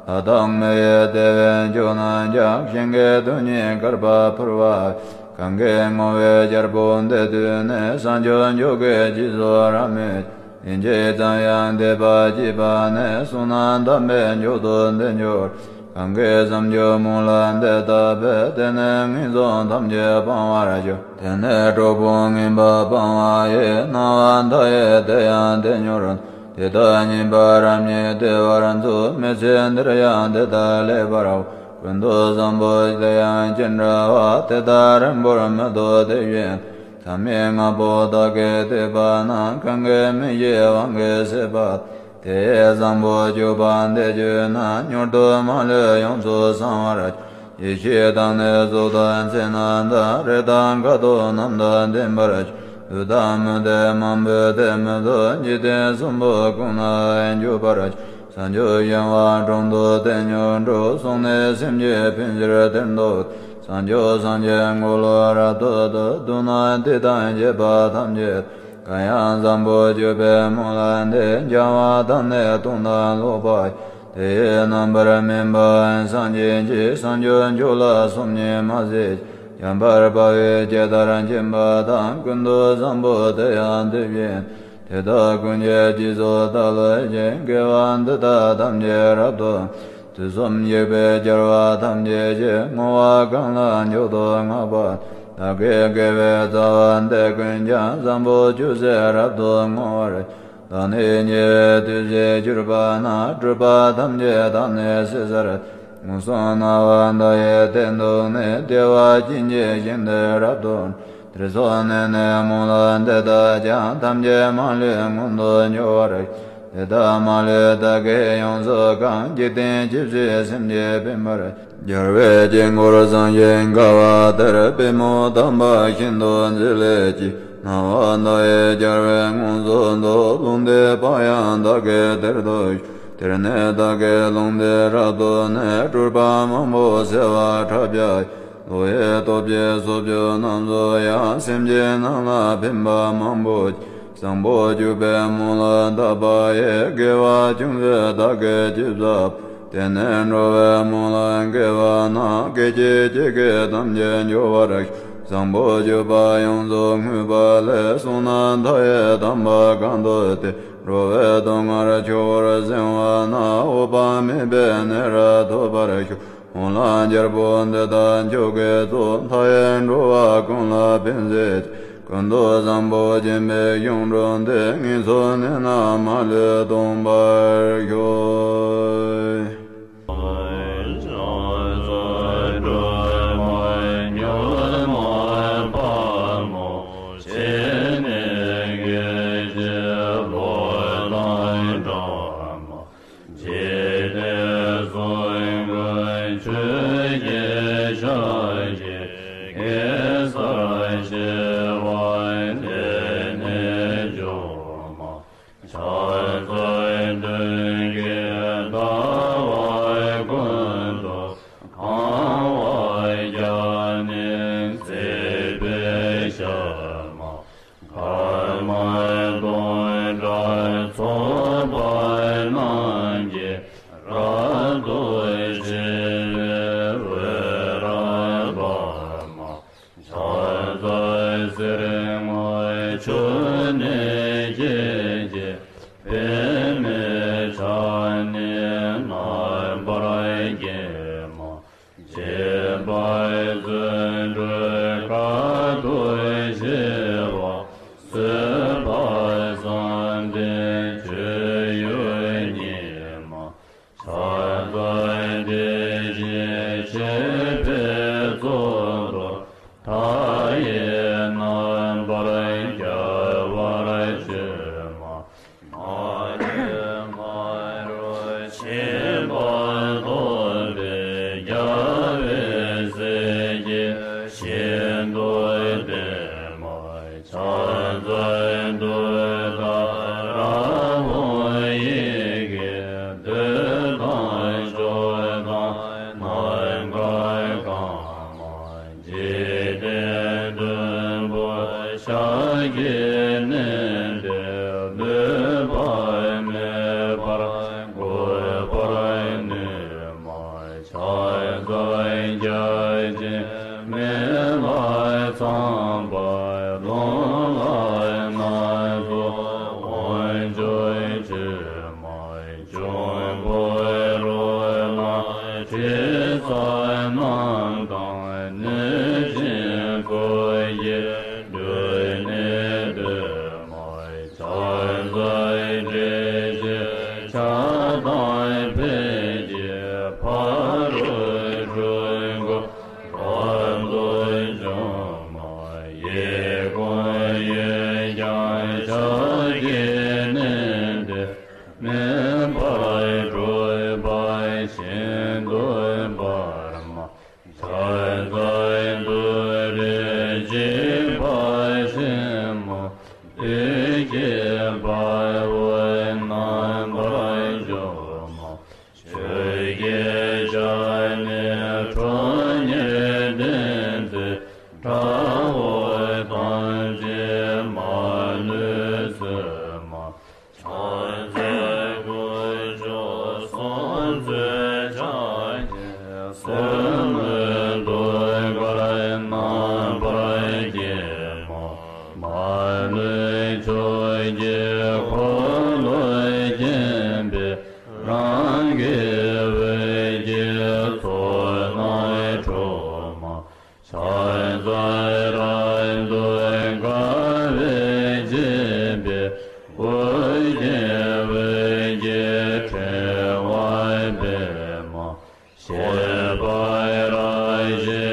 ལྷ་དང་མི་ཡི་དེ་བས་མཆོག་རྣམས་ཀྱང་། ཞིང་གི་རྡུལ་སྙེད་བསྐལ་པར་ཕུལ་བ། གང་གིས་བསྔོ་བའི་རྒྱལ་པོ་འདི་ཐོས་ནས། བྱང་ཆུབ་མཆོག་གི་རྗེས་སུ་རབ་མོས། ལན་གཅིག་ཙམ་ཡང་འདས་པ་བགྱིས་པ་ནི། བསོད་ནམས་དམ་པའི་མཆོག་ཏུ་འདི་འགྱུར། གང་གིས་བྱང་ཆུབ་སྨོན་ལམ་འདི་བཏབ་པས། དེ་ནི་ངན་སོང་ཐམས་ཅད་སྤང་བར་འགྱུར། དེ་ནི་གྲོགས་པོ་ངན་པ་སྤངས་པ་ཡི། སྣང་བ་མཐའ་ཡས་དེ་ཡང་དེ་མྱུར། དེ་དག་ཉེས་པ་རབ་ཉིད་བདེ་བར་འཚོ། མི་ཚེ་འདིར་ཡང་དེ་དག་ལེགས་པར་འོང་། ཀུན་ཏུ་བཟང་པོ་དེ་ཡང་ཅི་འདྲ་བ། དེ་དག་རིང་པོར་མི་ཐོགས་དེ་བཞིན། མཐའ་མེད་ལྔ་པོ་བདག་གིས་བསྡུས་པ་ན། གང་གི་མིག་གི་དབང་གིས་ཤེས་པ། དེ་ཡི་བཟང་པོ་སྤྱོད་པ་འདི་བརྗོད་ན། མྱུར་དུ་མ་ལུས་ཡོངས་སུ་བྱང་བར་འགྱུར། ཡེ་ཤེས་དང་ནི་གཟུགས་དང་མཚན་རྣམས་དང་། རེག་དང་ཁ་དོག་རྣམས་དང་ལྡན་པར་འགྱུར། ལུས་དང་མི་ལྡན་མང་པོས་དེ་མི་ཚུགས། འཇིག་རྟེན་གསུམ་པོ་ཀུན་ན་འཇུག་པར་འགྱུར། བྱང་ཆུབ་ཞི་བ་དྲུང་དུ་དེ་མྱུར་འགྲོ། བསོད་ནམས་སེམས་ཀྱི་ཕན་ཕྱིར་དེར་འདུག། བྱང་ཆུབ་སངས་རྒྱས་འཁོར་ལོ་རབ་ཏུ་བསྡུས། མདོར་ན་དེ་དག་བྱས་པ་ཐམས་ཅད། གང་ཡང་བཟང་པོ་སྤྱོད་པའི་སྨོན་ལམ་འདི། བྱ་བ་དང་ནི་སྟོང་དང་ལོག་པ་ཡི། དེ་ཡི་རྣམ་པར་སྨིན་པའང་སངས་རྒྱས་ཀྱི། བྱང་ཆུབ་མཆོག་ལ་སོམ་ཉི་མ་བྱེད་ཅིག། འཇམ་དཔལ་དཔའ་བོས་ཇི་ལྟར་མཁྱེན་པ་དང་། ཀུན་ཏུ་བཟང་པོ་དེ་ཡང་དེ་བཞིན་ཏེ། དེ་དག་ཀུན་གྱི་རྗེས་སུ་བདག་སློབ་ཅིང་། དགེ་བ་འདི་དག་ཐམས་ཅད་རབ་ཏུ། དུས་གསུམ་གཤེགས་པའི་རྒྱལ་བ་ཐམས་ཅད་ཀྱིས། བསྔོ་བ་གང་ལ་མཆོག་ཏུ་བསྔགས་པ། བདག་གི་དགེ་བའི་རྩ་བ་འདི་ཀུན་ཀྱང་། བཟང་པོ་སྤྱོད་ཕྱིར་རབ་ཏུ་བསྔོ་བར་བྱ། བདག་ནི་ཉེ་བའི་དུས་སུ་གྱུར་པ་ན། སྒྲིབ་པ་ཐམས་ཅད་བདག་ནི་ཞི་ཕྱིར། མངོན་སུམ་སྣང་བ་མཐའ་ཡས་དེར་འདུག་ནས། བདེ་བ་ཅན་གྱི་ཞིང་དུ་རབ་ཏུ། དེར་སོང་ནས་ནི་སྨོན་ལམ་འདི་དག་ཀྱང་། ཐམས་ཅད་མ་ལུས་མངོན་དུ་འགྱུར་བར། དེ་དག་མ་ལུས་བདག་གིས་ཡོངས་སུ་གང་། འཇིག་རྟེན་ཇི་སྲིད་སེམས་ཅན་ཕན་པར། རྒྱལ་བའི་དཀྱིལ་འཁོར་བཟང་ཞིང་དགའ་བ་དེར། པུས་མོ་བསྡམས་པ་བཞིན་དུ་མཛོད་ལས་སྐྱེས། སྣང་བ་མཐའ་ཡས་རྒྱལ་བས་མངོན་སུམ་དུ། ལུང་བསྟན་པ་ཡང་བདག་གིས་དེར་ཐོས་ཤིང་། དེར་ནི་བདག་གིས་ལུང་དེ་རབ་ཏུ་ནི། སྤྲུལ་པ་མང་པོ་བྱེ་བ་ཕྲག་བརྒྱ་ཡིས། བློ་ཡི་སྟོབས་ཀྱིས་སོ་བཅུ་རྣམས་སུ་ཡང་། སེམས་ཅན་རྣམས་ལ་ཕན་པ་མང་པོ་བྱས། བཟང་པོ་སྤྱོད་པའི་སྨོན་ལམ་བཏབ་པ་ཡིས། དགེ་བ་ཅུང་ཟད་བདག་གིས་ཅི་བསགས་པ། དེ་ནི་འགྲོ་བའི་སྨོན་ལམ་དགེ་བ་རྣམས། སྐད་ཅིག་གཅིག་གིས་ཐམས་ཅད་འཇོམས་པར་ཤོག། བཟང་པོ་སྤྱོད་པ་ཡོངས་སུ་བསྔོས་པ་ལས། བསོད་ནམས་མཐའ་ཡས་དམ་པ་གང་ཐོབ་སྟེ། འགྲོ་བའི་སྡུག་བསྔལ་ཆུ་བུར་བྱིང་བ་ན། འོད་དཔག་མེད་པའི་གནས་རབ་ཐོབ་པར་ཤོག། སྨོན་ལམ་རྒྱལ་པོ་འདི་དག་མཆོག་གི་གཙོ། མཐའ་ཡས་འགྲོ་བ་ཀུན་ལ་ཕན་བྱེད་ཅིང་། ཀུན་ཏུ་བཟང་པོ་སྦྱིན་པའི་གཞུང་གྲུབ་སྟེ། ངན་སོང་གནས་རྣམས་མ་ལུས་སྟོངས་པར་ཤོག། འཇིག་རྟེན་གསུམ་མགོན་ཆུ་སྐྱེས་ཤཱཀྱའི་གེ་སར་ཞི་བ་འདི་ནི་འཇོམས་ རབ་ཏུ་ཕྱེ་བའི་འོད་རབ་འབར་མ། ཕྱག་འཚལ་གསེར་སྔོ་ཆུ་ནས་སྐྱེས་ཀྱི། པདྨའི་ཕྱག་ནི་རྣམ་པར་བརྒྱན་མ། བྱད་པར་བརྩོན་འགྲུས་དཀའ་ཐུབ་ཆེ་བ། བཟོད་པ་བསམ་གཏན་སྤྱོད་ཡུལ་ཉིད་མ། ཕྱག་འཚལ་བདེ་ཆེན་ཆེ་བའི་གཙུག་ཏོར། མཐའ་ཡས་རྣམ་པར་རྒྱལ་བར་སྤྱོད་མ། མ་ལུས་ཕ་རོལ་ཕྱིན་པ་ཐོབ་པའི་རྒྱལ་བའི་སྲས་ཀྱིས་ཤིན་ཏུ་བསྟེན་མ། ཕྱག་འཚལ་ཏུཏྟཱ་ར་ཧཱུྃ། ཡི་གེ་བསྡུས་དང་བཅུ་དང་རྣམ་དཀར་གང་མ། འཇིག་རྟེན་བདུན་པོ་ཞལ་གྱིས་མནན་ཏེ། ལུས་པ་མེད་པར་འགུགས་པར་ནུས་མ། ཕྱག་འཚལ་བརྒྱ་བྱིན་མེ་ལྷ་ཚངས་པ། རླུང་ལྷ་སྣ་ཚོགས་དབང་ཕྱུག་མཆོད་མ། འབྱུང་པོའི་རོ་ལངས་དྲི་ཟ་རྣམས་དང་། གནོད་སྦྱིན་འཁོར་གྱིས་སྤྲུལ་ནས་བསྟོད་མ། ཕྱག་འཚལ་བསྒྲལ་བྱེད་ཕྱག་དང་ཕཊ་ཀྱིས། ཕ་རོལ་འཁྲུལ་འཁོར་རབ་ཏུ་འཇོམས་མ། གཡས་བསྐུམ་གཡོན་བརྐྱང་ཕྱག་གིས་མནན་ཏེ། མེ་འབར་འཁྲུགས་པ་ཤིན་ཏུ་འབར་མ། ཕྱག་འཚལ་ཏུ་རེ་འཇིགས་པ་ཆེན་མོ། བདུད་ཀྱི་དཔའ་བོས་རྣམ་པར་འཇོམས་མ། ཆོས་ཀྱི་ཞལ་ནས་ཁྲོ་གཉེར་ལྡན་མཛད། དགྲ་བོ་ཐམས་ཅད་མ་ལུས་གསོད་མ། ཕྱག་འཚལ་དཀོན་མཆོག་གསུམ་མཚོན་ཕྱག་རྒྱའི། གསེར་སྔོན་ཟློས་གར་རྣམ་པར་བརྒྱན་མ། མ་ལུས་ཕྱོགས་ཀྱི་འཁོར་ལོས་བརྒྱན་པའི། རང་གི་འོད་ཀྱི་ཚོགས་རྣམས་འཁྲུགས་མ། ཕྱག་འཚལ་རབ་ཏུ་དགའ་བས་བརྒྱན་པའི། དབུ་རྒྱན་འོད་ཀྱི་ཕྲེང་བ་སྤེལ་མ། བཞད་པ་རལ་གྲི་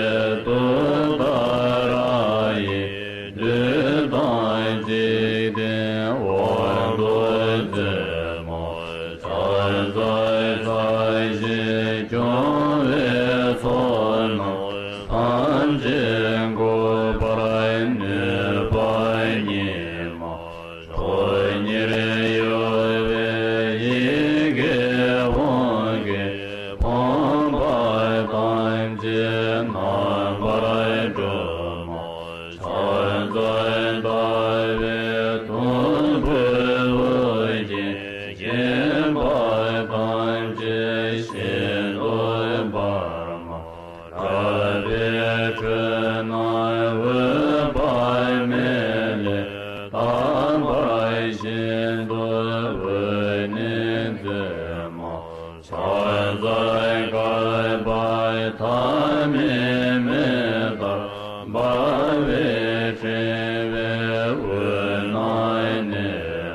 ཏུཏྟཱ་ར་ཡིས། བདུད་དང་འཇིག་རྟེན་དབང་དུ་མཛད་མ། ཕྱག་འཚལ་ས་གཞི་སྐྱོང་བའི་ཚོགས་རྣམས། ཐམས་ཅད་འགུགས་པར་ནུས་པ་ཉིད་མ། ཁྲོ་གཉེར་གཡོ་བའི་ཡི་གེ་ཧཱུྃ་གིས། ཕོངས་པ་ཐམས་ཅད་རྣམ་པར་སྒྲོལ་མ། ཕྱག་འཚལ་ཟླ་བའི་དུམ་བུས་དབུ་རྒྱན། བརྒྱན་པ་ཐམས་ཅད་ཤིན་ཏུ་འབར་མ། དགྲ་བོའི་ཁྲོད་ན་འོད་དཔག་མེད་ལས། རྟག་པར་ཤིན་ཏུ་འོད་ནི་མཛད་མ། ཕྱག་འཚལ་བསྐལ་པ་ཐ་མའི་མེ་ལྟར་འབར་བའི་ཕྲེང་བའི་དབུས་ན་གནས་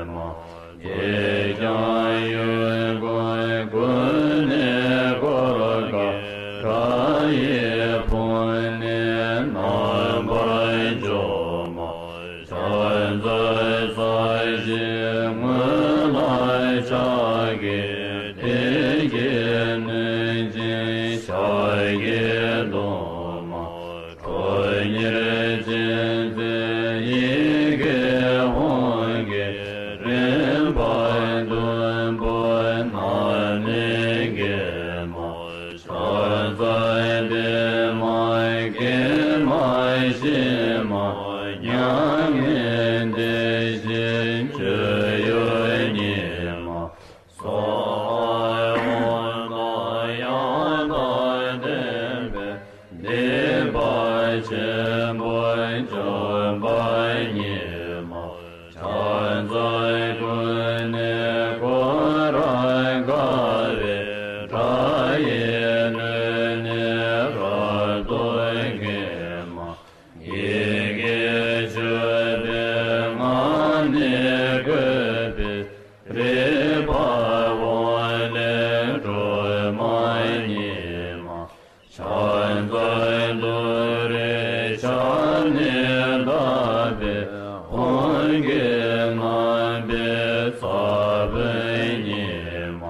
མ། གད་རྒྱངས་གཡོ་འགུལ་ཀུན་ནས་བསྐོར་དཀའ། དགྲ་ཡི་དཔུང་ནི་རྣམ་པར་འཇོམས་མ། ཕྱག་འཚལ་ས་གཞིའི་ངོས་ལ་ཕྱག་གི་མཐིལ་གྱིས་བསྣུན་ཅིང་ཞབས་ཀྱིས་བརྡུང་མ། ཁྲོ་གཉེར་ཅན་མཛད་ཡི་གེ་ཧཱུྃ་གིས། རིམ་པ་བདུན་པོ་རྣམས་ནི་འགེམས་མ། ཕྱག་འཚལ་བདེ་མ་དགེ་མ་ཞི་མ། མྱ་ངན་འདས་ཞི་སྤྱོད་ཡུལ་ཉིད་མ། སྭཱ་ཧཱ། ཡི་ལུས་ནི་རབ་ཏུ་གས་མ། ཡི་གེ་བཅུ་པའི་ངག་ནི་བཀོད་པའི། རིག་པ་འོད་ལས་སྒྲོན་མ་ཉིད་མ། ཕྱག་འཚལ་ཏུ་རེའི་ཕྱག་ནི་བརྡབས་པའི། ཧཱུྃ་གི་རྣམ་པའི་ས་བོན་ཉིད་མ།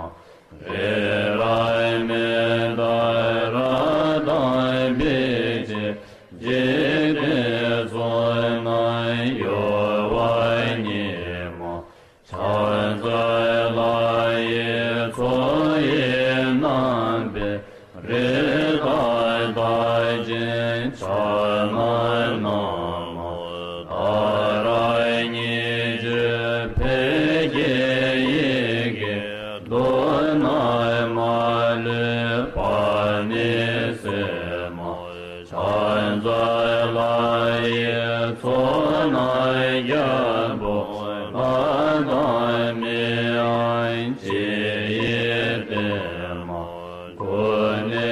རི་རབ་མི་ལྟར་རབ་དང་འབིགས་བྱེད། འཇིག་རྟེན་གསུམ་ན་གཡོ་བ་ཉིད་མ། ཕྱག་འཚལ་ལྷ་ཡི་མཚོ་ཡི་རྣམ་པའི། རི་དྭགས་རྟགས་ཅན་ཕྱག་ན་བསྣམས་མ། ཏཱ་ར་གཉིས་བརྗོད་ཕཊ་ཀྱི་ཡི་གེ། མདོར་ན་མ་ལུས་པ་ནི་སེལ་མ། ཕྱག་འཚལ་ལྷ་ཡི་མཚོ་རྣམས་རྒྱལ་པོ། ལྷ་དང་མིའམ་ཅི་ཡིས་བསྟེན་མ། སྐུ་ནི་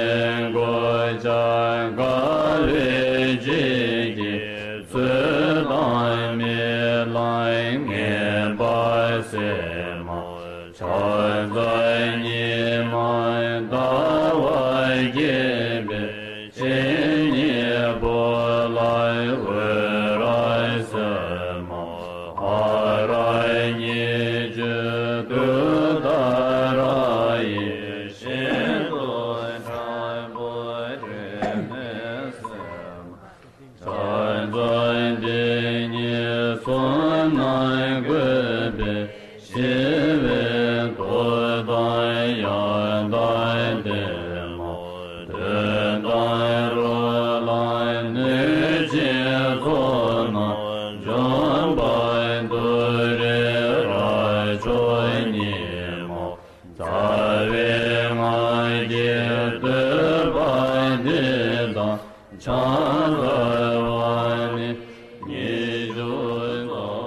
གོ་ཆ་དཀར་པོའི་འཇིགས་ཀྱི། ཚུལ་དང་རྨི་ལམ་ངན་པ་སེལ་མ། ཕྱག་འཚལ་ཉི་མ་ཟླ་བ་རྒྱས་པའི། ཕྱི་ཉིན་བོད་ལ་འོད་རབ་གསལ་མ། ཧ་ར་གཉིས་བརྗོད་ཏུཏྟཱ་ར་ཡི། ཤིན་ཏུ་ཕྲ་བའི་དྲི་མས་སེལ་མ། ཕྱག་འཚལ་དེ་ཉིད་གསུམ་ན་བཀོད་པའི། ཞི་བའི་མཐུ་དང་ཡང་དག་ལྡན་མ། གདོན་དང་རོ་ལངས་གནོད་སྦྱིན་ཚོགས་རྣམས་འཇོམས་པ་ཏུ་རེའི་རབ་མཆོག་ཉིད་མ། རྩ་བའི་སྔགས་ཀྱི་བསྟོད་པ་འདི་དང་། ཕྱག་འཚལ་བ་ནི་ཉེར་བཞི་ཙམ་ཞིག་ཨོཾ་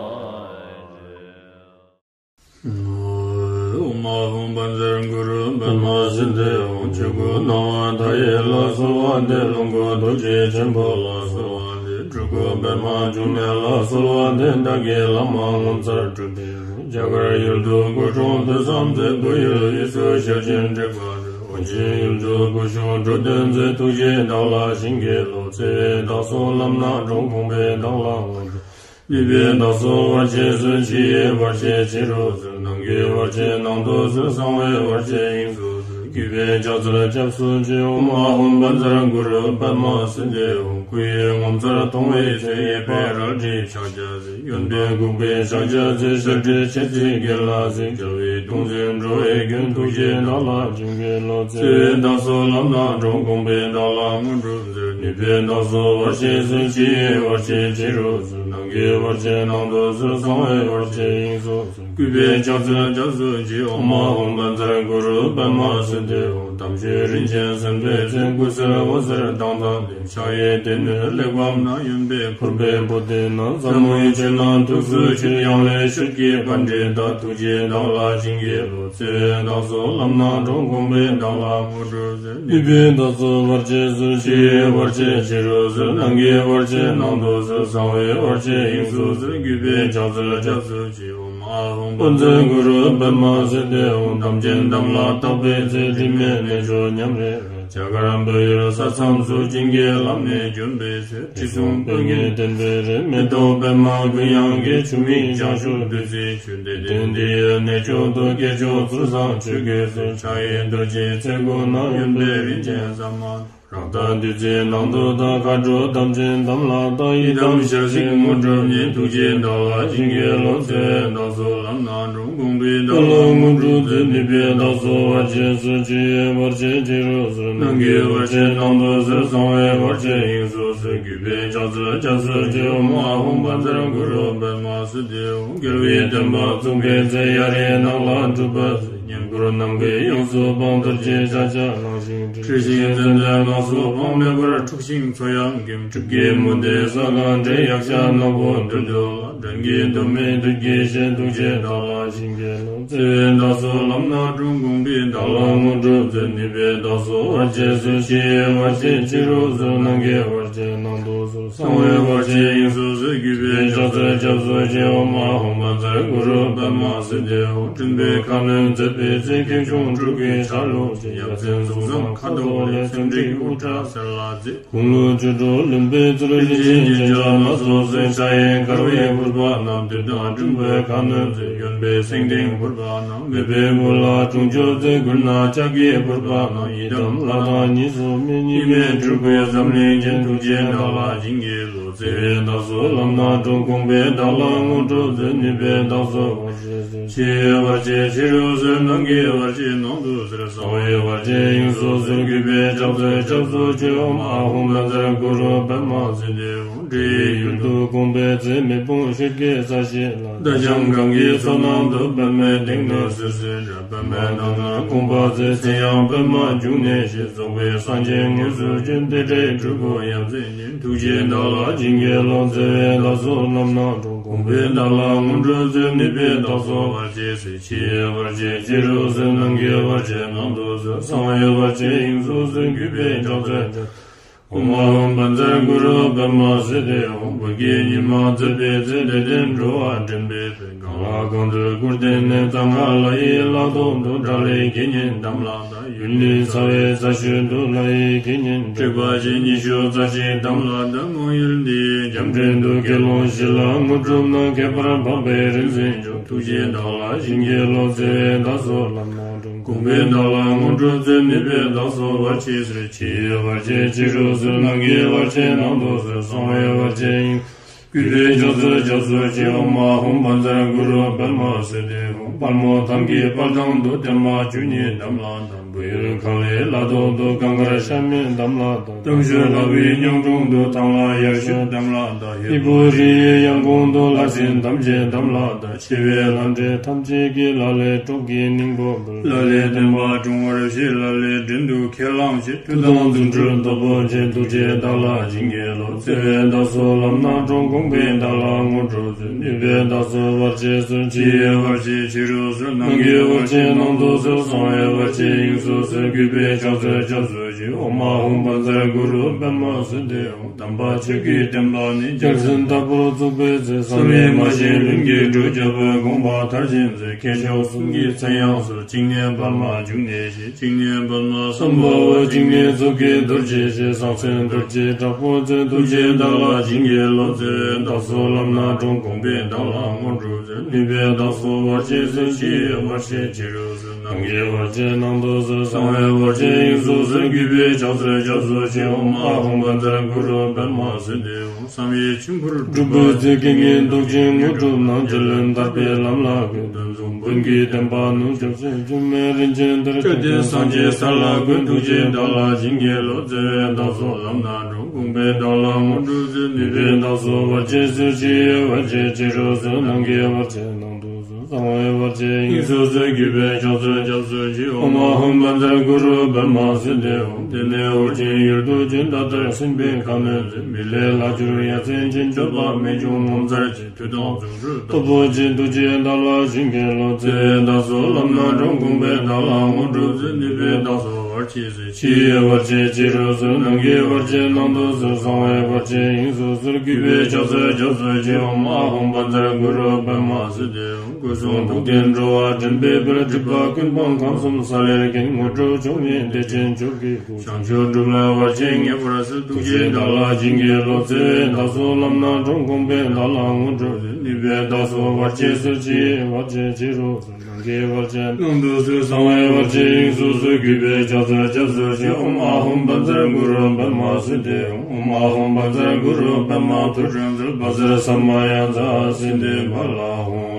ཨཱཿཧཱུྃ་བཛྲ་གུ་རུ་པདྨ་སིདྡྷི་ཧཱུྃ། ཆོས་སྐུ་སྣང་བ་མཐའ་ཡས་ལ་གསོལ་བ་འདེབས། ལོངས་སྐུ་རྡོ་རྗེ་ཆེན་པོ་ལ་གསོལ་བ་འདེབས། སྤྲུལ་སྐུ་པདྨ་འབྱུང་གནས་ལ་གསོལ་བ་འདེབས། བདག་གི་བླ་མ་ངོ་མཚར་སྤྲུལ་པའི་རྒྱ་གར་ཡུལ་དུ་སྐུ་འཁྲུངས་དུས་བཟང་མཛད། བོད་ཡུལ་དབུས་སུ་ཞལ་བྱོན་དྲེགས་པ་སྒྲོལ། ཨོ་རྒྱན་ཡུལ་དུ་སྐུ་བཞུགས་འགྲོ་དོན་མཛད། ཐུགས་རྗེས་བདག་ལ་བྱིན་གྱིས་རློབས། བརྩེ་བས་བདག་སོགས་ལམ་སྣ་དྲོངས། དགོངས་པས་བདག་ལ་དངོས་གྲུབ། ནུས་པས་བདག་སོགས་བར་ཆད་སོལ། ཕྱི་ཡི་བར་ཆད་ཕྱི་རུ་སོལ། ནང་གི་བར་ཆད་ནང་དུ་སོལ། གསང་བའི་བར་ཆད་དབྱིངས་སུ་སོལ། གུས་པས་ཕྱག་འཚལ་སྐྱབས་སུ་མཆི། ཨོཾ་ཨཱཿཧཱུྃ་བཛྲ་གུ་རུ་པདྨ་སིདྡྷི་ཧཱུྃ། སྐུ་ཡི་ངོ་མཚར་མཐོང་བའི་ཚེ། གཡས་པས་རལ་གྲིའི་ཕྱག་རྒྱ་མཛད། གཡོན་པས་འགུགས་པའི་ཕྱག་རྒྱ་མཛད། ཞལ་བགྲད་མཆེ་གཙིགས་གྱེན་ལ་གཟིགས། རྒྱལ་བའི་གདུང་འཛིན་འགྲོ་བའི་མགོན། ཐུགས་རྗེས་བདག་ལ་བྱིན་གྱིས་རློབས། བརྩེ་བས་བདག་སོགས་ལམ་སྣ་དྲོངས། དགོངས་པས་བདག་ལ་དངོས་གྲུབ་སྩོལ། ནུས་པས་བདག་སོགས་བར་ཆད་སོལ། ཕྱི་ཡི་བར་ཆད་ཕྱི་རུ་སོལ། ནང་གི་བར་ཆད་ནང་དུ་སོལ། གསང་བའི་བར་ཆད་དབྱིངས་སུ་སོལ། གུས་པས་ཕྱག་འཚལ་སྐྱབས་སུ་མཆི། ཨོཾ་ཨཱཿཧཱུྃ་བཛྲ་གུ་རུ་པདྨ་སིདྡྷི་ཧཱུྃ། དམ་ཆོས་རིན་ཆེན་གསེར་པའི་ཚལ། སྐུ་གསེར་འོད་ཟེར་མདངས་དང་ལྡན། ཕྱག་གཡས་བདེ་གནོན་གླེགས་བམ་བསྣམས། གཡོན་པས་ཕུར་པའི་པུ་སྟི་བསྣམས། ཟབ་མོའི་ཆོས་རྣམས་ཐུགས་སུ་ཆུད། ཡང་ལེ་ཤོད་ཀྱི་པཎྜི་ཏ། ཐུགས་རྗེས་བདག་ལ་བྱིན་གྱིས་རློབས། བརྩེ་བས་བདག་སོགས་ལམ་སྣ་དྲོངས། དགོངས་པས་བདག་ལ་དངོས་གྲུབ་སྩོལ། ནུས་པས་བདག་སོགས་བར་ཆད་སོལ། ཕྱི་ཡི་བར་ཆད་ཕྱི་རུ་སོལ། ནང་གི་བར་ཆད་ནང་དུ་སོལ། གསང་བའི་བར་ཆད་དབྱིངས་སུ་སོལ། གུས་པས་ཕྱག་འཚལ་སྐྱབས་སུ་མཆི། ཨོཾ་ཨཱཿཧཱུྃ་བཛྲ་གུ་རུ་པདྨ་སིདྡྷི་ཧཱུྃ། དམ་ཅན་དམ་ལ་བཏགས་པའི་ཚེ། དྲི་མེད་གནས་མཆོག་ཉམས་རེ་རེ། རྒྱ་གར་བོད་ཡུལ་ས་མཚམས་སུ། བྱིན་གྱིས་བརླབས་ནས་བྱོན་པའི་ཚེ། དྲི་བསུང་སྤོས་ངད་ལྡན་པའི་རི། མེ་ཏོག་པདྨ་དགུན་ཡང་རྒྱས། ཆུ་མིག་བྱང་ཆུབ་བདུད་རྩིའི་ཆུ། བདེ་ལྡན་འདི་ཡི་གནས་མཆོག་ཏུ། སྐྱེས་མཆོག་ཚུལ་བཟང་ཆོས་ཀྱི་སྲོལ། ཕྱག་གཡས་རྡོ་རྗེའི་ཚལ་སྒོ་ན། གཡོན་པས་རིན་ཆེན་ཟ་མ་ཏོག། རཀྟ་བདུད་རྩིའི་ནང་དུ་དག། མཁའ་འགྲོ་དམ་ཅན་དམ་ལ་བཏགས། ཡི་དམ་ཞལ་གཟིགས་དངོས་གྲུབ་བརྙེས། ཐུགས་རྗེས་བདག་ལ་བྱིན་གྱིས་རློབས། བརྩེ་བས་བདག་སོགས་ལམ་སྣ་དྲོངས། དགོངས་པས་བདག་ལ་དངོས་གྲུབ་སྩོལ། ནུས་པས་བདག་སོགས་བར་ཆད་སོལ། ཕྱི་ཡི་བར་ཆད་ཕྱི་རུ་སོལ། ནང་གི་བར་ཆད་ནང་དུ་སོལ། གསང་བའི་བར་ཆད་དབྱིངས་སུ་སོལ། གུས་པས་ཕྱག་འཚལ་སྐྱབས་སུ་མཆི། ཨོཾ་ཨཱཿཧཱུྃ་བཛྲ་གུ་རུ་པདྨ་སིདྡྷི་ཧཱུྃ། རྒྱལ་བའི་བསྟན་པ་བཙུགས་པའི་ཚེ། གཡའ་རིའི་ནགས་ལ་སྒྲུབ་པ་མཛད། བསྙེན་བཀུར་ནམ་མཁའི་དབྱིངས་སུ་འཕང་། རྡོ་རྗེའི་ཕྱག་རྒྱ་བླངས་ཤིང་བསྒྲིལ། འཁྲིལ་ཞིང་མཚན་ལྡན་ལག་སོགས་སྤང་། མེ་འབར་འཁྲུགས་ཤིང་མཚོ་ཡང་འགེམས། གྲིབ་ཀྱིས་མུ་སྟེགས་ས་གང་བསྒྲལ། ཡཀྴ་ནག་པོ་འདུལ་དུ་ལ། སྒྲོན་གྱིས་དུ་མའི་བདུད་ཀྱི་ཞལ། ཐུགས་རྗེས་བདག་ལ་བྱིན་གྱིས་རློབས། བརྩེ་བས་བདག་སོགས་ལམ་སྣ་དྲོངས། དགོངས་པས་བདག་ལ་དངོས་གྲུབ་སྩོལ། ནུས་པས་བདག་སོགས་བར་ཆད་སོལ། ཕྱི་ཡི་བར་ཆད་ཕྱི་རུ་སོལ། ནང་གི་བར་ཆད་ནང་དུ་སོལ། གསང་བའི་བར་ཆད་དབྱིངས་སུ་སོལ། གུས་པས་ཕྱག་འཚལ་སྐྱབས་སུ་མཆི། ཨོཾ་ཨཱཿཧཱུྃ་བཛྲ་གུ་རུ་པདྨ་སིདྡྷི་ཧཱུྃ། སྤྲིན་པའི་ཁ་གནོན་མཛད་པའི་ཚེ། ཁེངས་སྐྱུང་སྤྲུལ་སྐུའི་ཆ་ལུགས་ཀྱི། ཡབ་མཚན་གཟུགས་བཟང་ཁ་དོག་ལེགས། སེང་འབྲུག་དབུ་སྐྲ་སེར་ལ་མཛེས། དགུང་ལོ་བཅུ་དྲུག་ལོན་པའི་ཚུལ། རིན་ཆེན་རྒྱན་ཆ་སྣ་ཚོགས་གསོལ། ཕྱག་གཡས་དཀར་པོའི་ཕུར་པ་བསྣམས། བདུད་དང་སྲིན་པོའི་ཁ་གནོན་མཛད། གཡོན་པས་སེང་ལྡེང་ཕུར་པ་བསྣམས། མོས་པའི་བུ་ལ་དྲུང་ཆོས་མཛད། མགུལ་ན་ལྕགས་ཀྱི་ཕུར་པ་བསྣམས། ཡི་དམ་ལྷ་དང་གཉིས་སུ་མེད། གཉིས་མེད་སྤྲུལ་སྐུའི་འཛམ་གླིང་རྒྱན། ཐུགས་རྗེས་བདག་ལ་བྱིན་གྱིས་རློབས། བརྩེ་བས་བདག་སོགས་ལམ་སྣ་དྲོངས། དགོངས་པས་བདག་ལ་དངོས་གྲུབ་སྩོལ། ནུས་པས་བདག་སོགས་བར་ཆད་སོལ། ཕྱི་ཡི་བར་ཆད་ཕྱི་རུ་སོལ། ནང་གི་བར་ཆད་ནང་དུ་སོལ། གསང་བའི་བར་ཆད་དབྱིངས་སུ་སོལ། གུས་པས་ཕྱག་འཚལ་སྐྱབས་སུ་མཆི། ཨོཾ་ཨཱཿཧཱུྃ་བཛྲ་གུ་རུ་པདྨ་སིདྡྷི་ཧཱུྃ། འདྲེ་ཡི་ཡུལ་དུ་དགོངས་པའི་ཚེ། མེ་དཔུང་ཤོད་ཀྱི་ས་གཞི་ལ། རྡ་ཞང་གང་གི་མཚོ་ནང་དུ། པདྨའི་སྟེང་ནས་སོལ་ཟེར་འདྲ། པདྨའི་ནང་ན་དགོངས་པ་མཛད། མཚན་ཡང་པདྨ་འབྱུང་གནས་ཞེས། རྫོགས་པའི་སངས་རྒྱས་དངོས་སུ་བྱོན། དེ་འདྲའི་སྤྲུལ་སྐུ་ཡབ་མཚན་ཅན། ཐུགས་རྗེས་བདག་ལ་བྱིན་གྱིས་རློབས། བརྩེ་བས་བདག་སོགས་ལམ་སྣ་དྲོངས། དགོངས་པས་བདག་ལ་དངོས་གྲུབ་སྩོལ། ནུས་པས་བདག་སོགས་བར་ཆད་སེལ། ཕྱི་ཡི་བར་ཆད་ཕྱི་རུ་སོལ། ནང་གི་བར་ཆད་ནང་དུ་སོལ། གསང་བའི་བར་ཆད་དབྱིངས་སུ་སོལ། གུས་པས་ཕྱག་འཚལ་ཕྱག་ཨོཾ་ཨཱཿཧཱུྃ་བཛྲ་གུ་རུ་པདྨ་སིདྡྷི་ཧཱུྃ། བོད་ཀྱི་ཉི་མ་མཛད་པའི་ཚེ། དད་ལྡན་འགྲོ་བ་འདྲེན་པའི་དཔལ། གང་ལ་གང་འདུལ་སྐུར་བསྟན་ནས། གཙང་ཁ་ལ་ཡི་ལ་ཐོག་ཏུ། དགྲ་ལྷའི་དགེ་བསྙེན་དམ་ལ་བཏགས། ཡུལ་ནི་ཚ་བའི་རྩ་ཤོད་དུ། ལྷ་ཡི་དགེ་བསྙེན་དྲེགས་པ་ཅན། ཉི་ཤུ་རྩ་གཅིག་དམ་ལ་བཏགས། མང་ཡུལ་འདིའི་རྒྱ་འདྲེན་དུ། དགེ་སློང་བཞི་ལ་དངོས་གྲུབ་གནང་། ཁྱད་པར་འཕགས་པའི་རིག་འཛིན་མཆོག། ཐུགས་རྗེས་བདག་ལ་བྱིན་གྱིས་རློབས། བརྩེ་བས་བདག་སོགས་ལམ་སྣ་དྲོངས། དགོངས་པས་བདག་ལ་དངོས་གྲུབ་སྩོལ། ནུས་པས་བདག་སོགས་བར་ཆད་སོལ། ཕྱི་ཡི་བར་ཆད་ཕྱི་རུ་སོལ། ནང་གི་བར་ཆད་ནང་དུ་སོལ། གསང་བའི་བར་ཆད་དབྱིངས། གུས་པས་ཕྱག་འཚལ་སྐྱབས་སུ་མཆི། ཨོཾ་ཨཱཿཧཱུྃ་བཛྲ་གུ་རུ་པདྨ་སིདྡྷི་ཧཱུྃ། དཔལ་མོ་ཐང་གི་དཔལ་ཐང་དུ། བརྟན་མ་བཅུ་གཉིས་དམ་ལ་བཏགས། བོད་ཡུལ་ཁ་བའི་ལ་ཐོག་ཏུ། གངས་དཀར་ཤ་མེད་དམ་ལ་བཏགས། གཏམ་ཞུ་ལྷ་བུའི་གཉོང་དྲུང་དུ། ཐང་ལྷ་ཡར་ཞུ་དམ་ལ་བཏགས། ཧས་པོ་རི་ཡི་ཡང་གོང་དུ། ལྷ་སྲིན་ཐམས་ཅད་དམ་ལ་བཏགས། ཆེ་བའི་ལྷ་འདྲེ་ཐམས་ཅད་ཀྱིས། ལ་ལས་སྲོག་གི་སྙིང་པོ་འབུལ། ལ་ལས་བསྟན་པ་སྲུང་བར་བྱེད། ལ་ལས་བྲན་དུ་ཁས་བླངས་བྱེད། མཐུ་དང་རྫུ་འཕྲུལ་སྟོབས་པོ་ཆེ། ཐུགས་རྗེས་བདག་ལ་བྱིན་གྱིས་རློབས། བརྩེ་བས་བདག་སོགས་ལམ་སྣ་དྲོངས། དགོངས་པས་བདག་ལ་དངོས་གྲུབ་སྩོལ། ནུས་པས་བདག་སོགས་བར་ཆད་སོལ། ཕྱི་ཡི་བར་ཆད་ཕྱི་རུ་སོལ། ནང་གི་བར་ཆད་ནང་དུ་སོལ། གསང་བའི་བར་ཆད་དབྱིངས་སུ་སོལ། གུས་པས་ཕྱག་འཚལ་སྐྱབས་སུ་མཆི། ཨོཾ་ཨཱཿཧཱུྃ་བཛྲ་གུ་རུ་པདྨ་སིདྡྷི་ཧཱུྃ། དམ་པ་ཆོས་ཀྱི་བསྟན་པ་ནི། རྒྱལ་མཚན་ལྟ་བུར་བཙུགས་པའི་ཚེ། བསམ་ཡས་མ་བཞེངས་ལྷུན་གྱིས་གྲུབ། རྒྱལ་པོའི་དགོངས་པ་མཐར་ཕྱིན་མཛད། མཁས་མཆོག་གསུམ་གྱི་མཚན་ཡང་གསོལ། གཅིག་ནས་པདྨ་འབྱུང་གནས་ཞེས། གཅིག་ནས་པདྨ་སམྦྷ་ཝ། གཅིག་ནས་མཚོ་སྐྱེས་རྡོ་རྗེ་ཞེས། གསང་མཚན་རྡོ་རྗེ་དྲག་པོ་མཚོན། ཐུགས་རྗེས་བདག་ལ་བྱིན་གྱིས་རློབས། བརྩེ་བས་བདག་སོགས་ལམ་སྣ་དྲོངས། དགོངས་པས་བདག་ལ་དངོས་གྲུབ་སྩོལ། ནུས་པས་བདག་སོགས་བར་ཆད་སོལ། ཕྱི་ཡི་བར་ཆད་ཕྱི་རུ་སོལ། ནང་གི་བར་ཆད་ནང་དུ་སོལ། གསང་བའི་བར་ཆད་དབྱིངས་སུ་སོལ། གུས་པས་ཕྱག་འཚལ་སྐྱབས་སུ་མཆི། ཨོཾ་ཨཱཿཧཱུྃ་བཛྲ་གུ་རུ་པདྨ་སིདྡྷི་ཧཱུྃ། བསམ་ཡས་མཆིམས་ཕུར་སྒྲུབ་པའི་ཚེ། དཀའ་ངལ་བཟློག་ཅིང་དངོས་གྲུབ་གནང་། རྒྱལ་བློན་ཐར་པའི་ལམ་ལ་བཀོད། གདོན་གཟུགས་བོན་གྱི་བསྟན་པ་ནུབ། ཞབས་སེན་བཅུད་མའི་རིན་ཆེན་གཏེར། སྐལ་ལྡན་སངས་རྒྱས་ས་ལ་བཀོད། ཐུགས་རྗེས་བདག་ལ་བྱིན་གྱིས་རློབས། བརྩེ་བས་བདག་སོགས་ལམ་སྣ་དྲོངས། དགོངས་པས་བདག་ལ་དངོས་གྲུབ་སྩོལ། ནུས་པས་བདག་སོགས་བར་ཆད་སོལ། ཕྱི་ཡི་བར་ཆད་ཕྱི་རུ་སོལ། ནང་གི་བར་ཆད་ནང་དུ་སོལ། གསང་བའི་བར་ཆད་དབྱིངས་སུ་སོལ། གུས་པས་ཕྱག་འཚལ་སྐྱབས་སུ་མཆི། ཨོཾ་ཨཱཿཧཱུྃ་བཛྲ་གུ་རུ་པདྨ་སིདྡྷི་ཧཱུྃ། དེ་ནས་ཧོར་ཆེན་ཡུལ་དུ་བྱོན། ད་ལྟར་སྲིན་པོའི་ཁ་གནོན་མཛད། མི་ལས་ལྷག་གྱུར་ཡ་མཚན་ཅན། སྤྱོད་པ་རྨད་བྱུང་ངོ་མཚར་ཅན། མཐུ་དང་རྫུ་འཕྲུལ་སྟོབས་པོ་ཆེ། ཐུགས་རྗེས་བདག་ལ་བྱིན་གྱིས་རློབས། བརྩེ་བས་བདག་སོགས་ལམ་སྣ་དྲོངས། དགོངས་པས་བདག་ལ་དངོས་གྲུབ་སྩོལ། ནུས་པས་བདག་སོགས་བར་ཆད་སོལ། ཕྱི་ཡི་བར་ཆད་ཕྱི་རུ་སོལ། ནང་གི་བར་ཆད་ནང་དུ་སོལ། གསང་བའི་བར་ཆད་དབྱིངས་སུ་སོལ། གུས་པས་ཕྱག་འཚལ་སྐྱབས་སུ་མཆི། ཨོཾ་ཨཱཿཧཱུྃ་བཛྲ་གུ་རུ་པདྨ་སིདྡྷི་ཧཱུྃ། སྐུ་གསུང་ཐུགས་ལྡན་འགྲོ་བ་འདྲེན་པའི་དཔལ། སྒྲིབ་པ་ཀུན་སྤངས་ཁམས་གསུམ་ས་ལེར་མཁྱེན། དངོས་གྲུབ་མཆོག་བརྙེས་བདེ་ཆེན་མཆོག་གི་སྐུ། བྱང་ཆུབ་སྒྲུབ་ལ་བར་ཆད་ངེས་པར་སེལ། ཐུགས་རྗེས་བདག་ལ་བྱིན་གྱིས་རློབས། བརྩེ་བས་བདག་སོགས་ལམ་སྣ་དྲོངས། དགོངས་པས་བདག་ལ་དངོས་གྲུབ་སྩོལ། ནུས་པས་བདག་སོགས་བར་ཆད་སོལ། ཕྱི་ཡི་བར་ཆད་ཕྱི་རུ་སོལ། ནང་གི་བར་ཆད་ནང་དུ་སོལ། གསང་བའི་བར་ཆད་དབྱིངས་སུ་སོལ། གུས་པས་ཕྱག་འཚལ་སྐྱབས་སུ་མཆི། ཨོཾ་ཨཱཿཧཱུྃ་བཛྲ་གུ་རུ་པདྨ་སིདྡྷི་ཧཱུྃ། ཨོཾ་ཨཱཿཧཱུྃ་བཛྲ་གུ་རུ་པདྨ་ཐུགས་སྲས་མཛད། བཛྲ་ས་མ་ཡ་ཛཿསིདྡྷི་ཕ་ལ་ཧཱུྃ།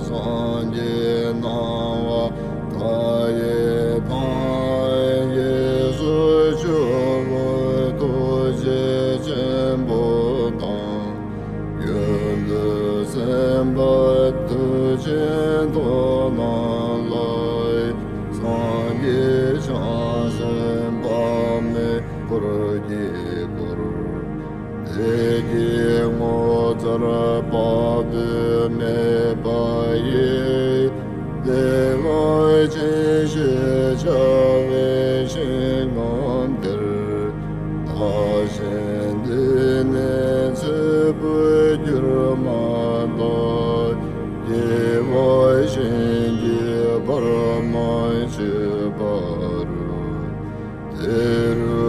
སངས་རྒྱས་སྣང་བ་མཐའ་ཡས་ཕ་ཡི་སུ་ཆུ་བོ་ཐུགས་རྗེ་ཆེན་པོ་ པ་དུས་ཆེན་ཐོག་ནང་ལ། སངས་རྒྱས་བྱང་སེམས་དཔག་མེད་འཁོར་གྱིས་བསྐོར། བདེ་སྐྱིད་ངོ་མཚར་དཔག་ཏུ་མེད་པ་ཡི། བདེ་བ་ཅན་ཞེས་བྱ་བའི་ཞིང་ཁམས་དེར། བདག་གཞན་འདི་ནས་ཚེ་འཕོས་གྱུར་མ་ཐག་སྐྱེ་བ་གཞན་གྱིས་བར་མ་ཆོད་པ་རུ། དེ་རུ་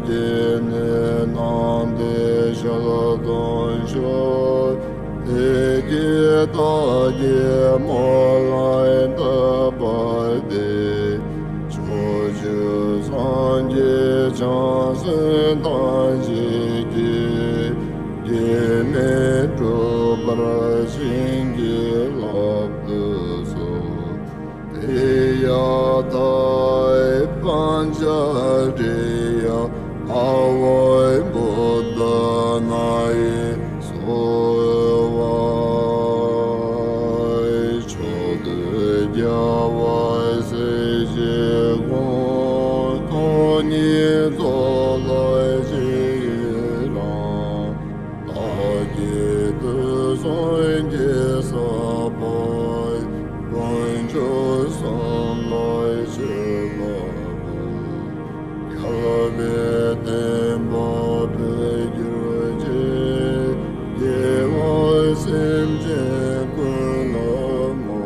སྐྱེས་ནས་སྣང་མཐའི་ཞལ་མཐོང་ཤོག་དེ་སྐད་བདག་གིས་སྨྲ་བ་ལྟ་བུ་སྟེ། ཕྱོགས་བཅུའི་སངས་རྒྱས་བྱང་སེམས་ཐམས་ཅད་ཀྱིས། གེགས་མེད་འགྲུབ་པར་བྱིན་གྱིས་བརླབ་ཏུ་གསོལ། ཏདྱ་ཐཱ། པཉྩ་རེ་ཡ་ཨ་ཝ་བོ་དྷ་ན་ཡེ་སྭཱ་ཧཱ། མཆོག་ཏུ་རྒྱལ་བ་སྲས་བཅས་དགོངས། སྟོང་ཉིད་རྫོགས་ལ་རྗེས་ཡི་རང་། བདག་བསྐྱེད་དུས་གསུམ་གྱི་ས་པ། དཀོན་མཆོག་གསུམ་ལ་མཆོད་པ་འབུལ། རྒྱལ་བའི་བསྟན་པ་འཕེལ་གྱུར་ཅིག་དགེ་བ་སེམས་ཅན་ཀུན་ལ་བསྔོ།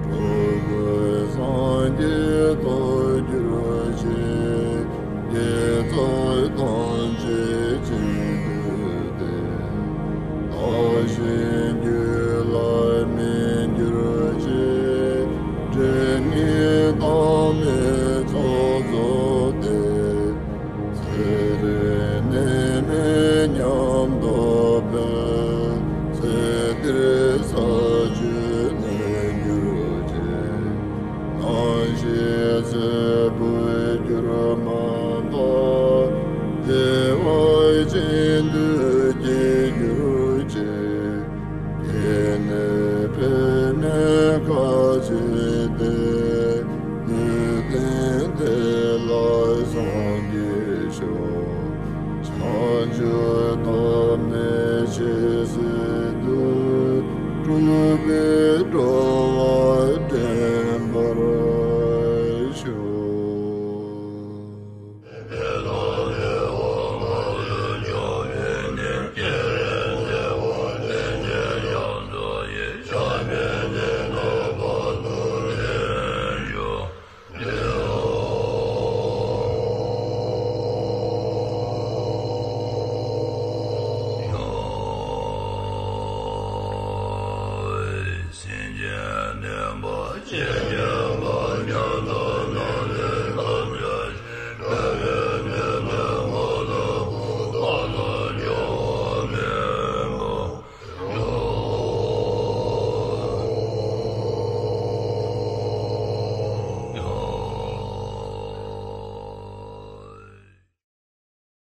འགྲོ་ཀུན་སངས་རྒྱས་ཐོབ་གྱུར་ཅིག་དགེ་རྩ་ཐམས་ཅད་རྒྱུན་མཐུད་དེ། བདག་གཞན་རྒྱུད་ལ་སྨིན་གྱུར་ཅིག་འབྲས་རྣམས་བདག་མེད་ཚོགས་རྫོགས་ཏེ། ཚེ་རིང་ནད་མེད་ཉམས་རྟོགས་འཕེལ། ཚེ་འདིར་ས་བཅུའི་གནས་གྱུར་ཅིག་རྣམ་ཤེས་ཚེ་འཕོས་གྱུར་མ་ཐག་བདེ་བ་ཅན་དུ་སྐྱེ་གྱུར་ཅིག་སྐྱེས་ནས་འབྲལ་མེད་ཁ་ཕྱེ་སྟེ། ལུས་རྟེན་དེ་ལ་སངས་རྒྱས་ཤོག་བྱང་ཆུབ་ཐོབ་ནས་ཇི་སྲིད་དུ། སྤྲུལ་པའི་སྒྲ་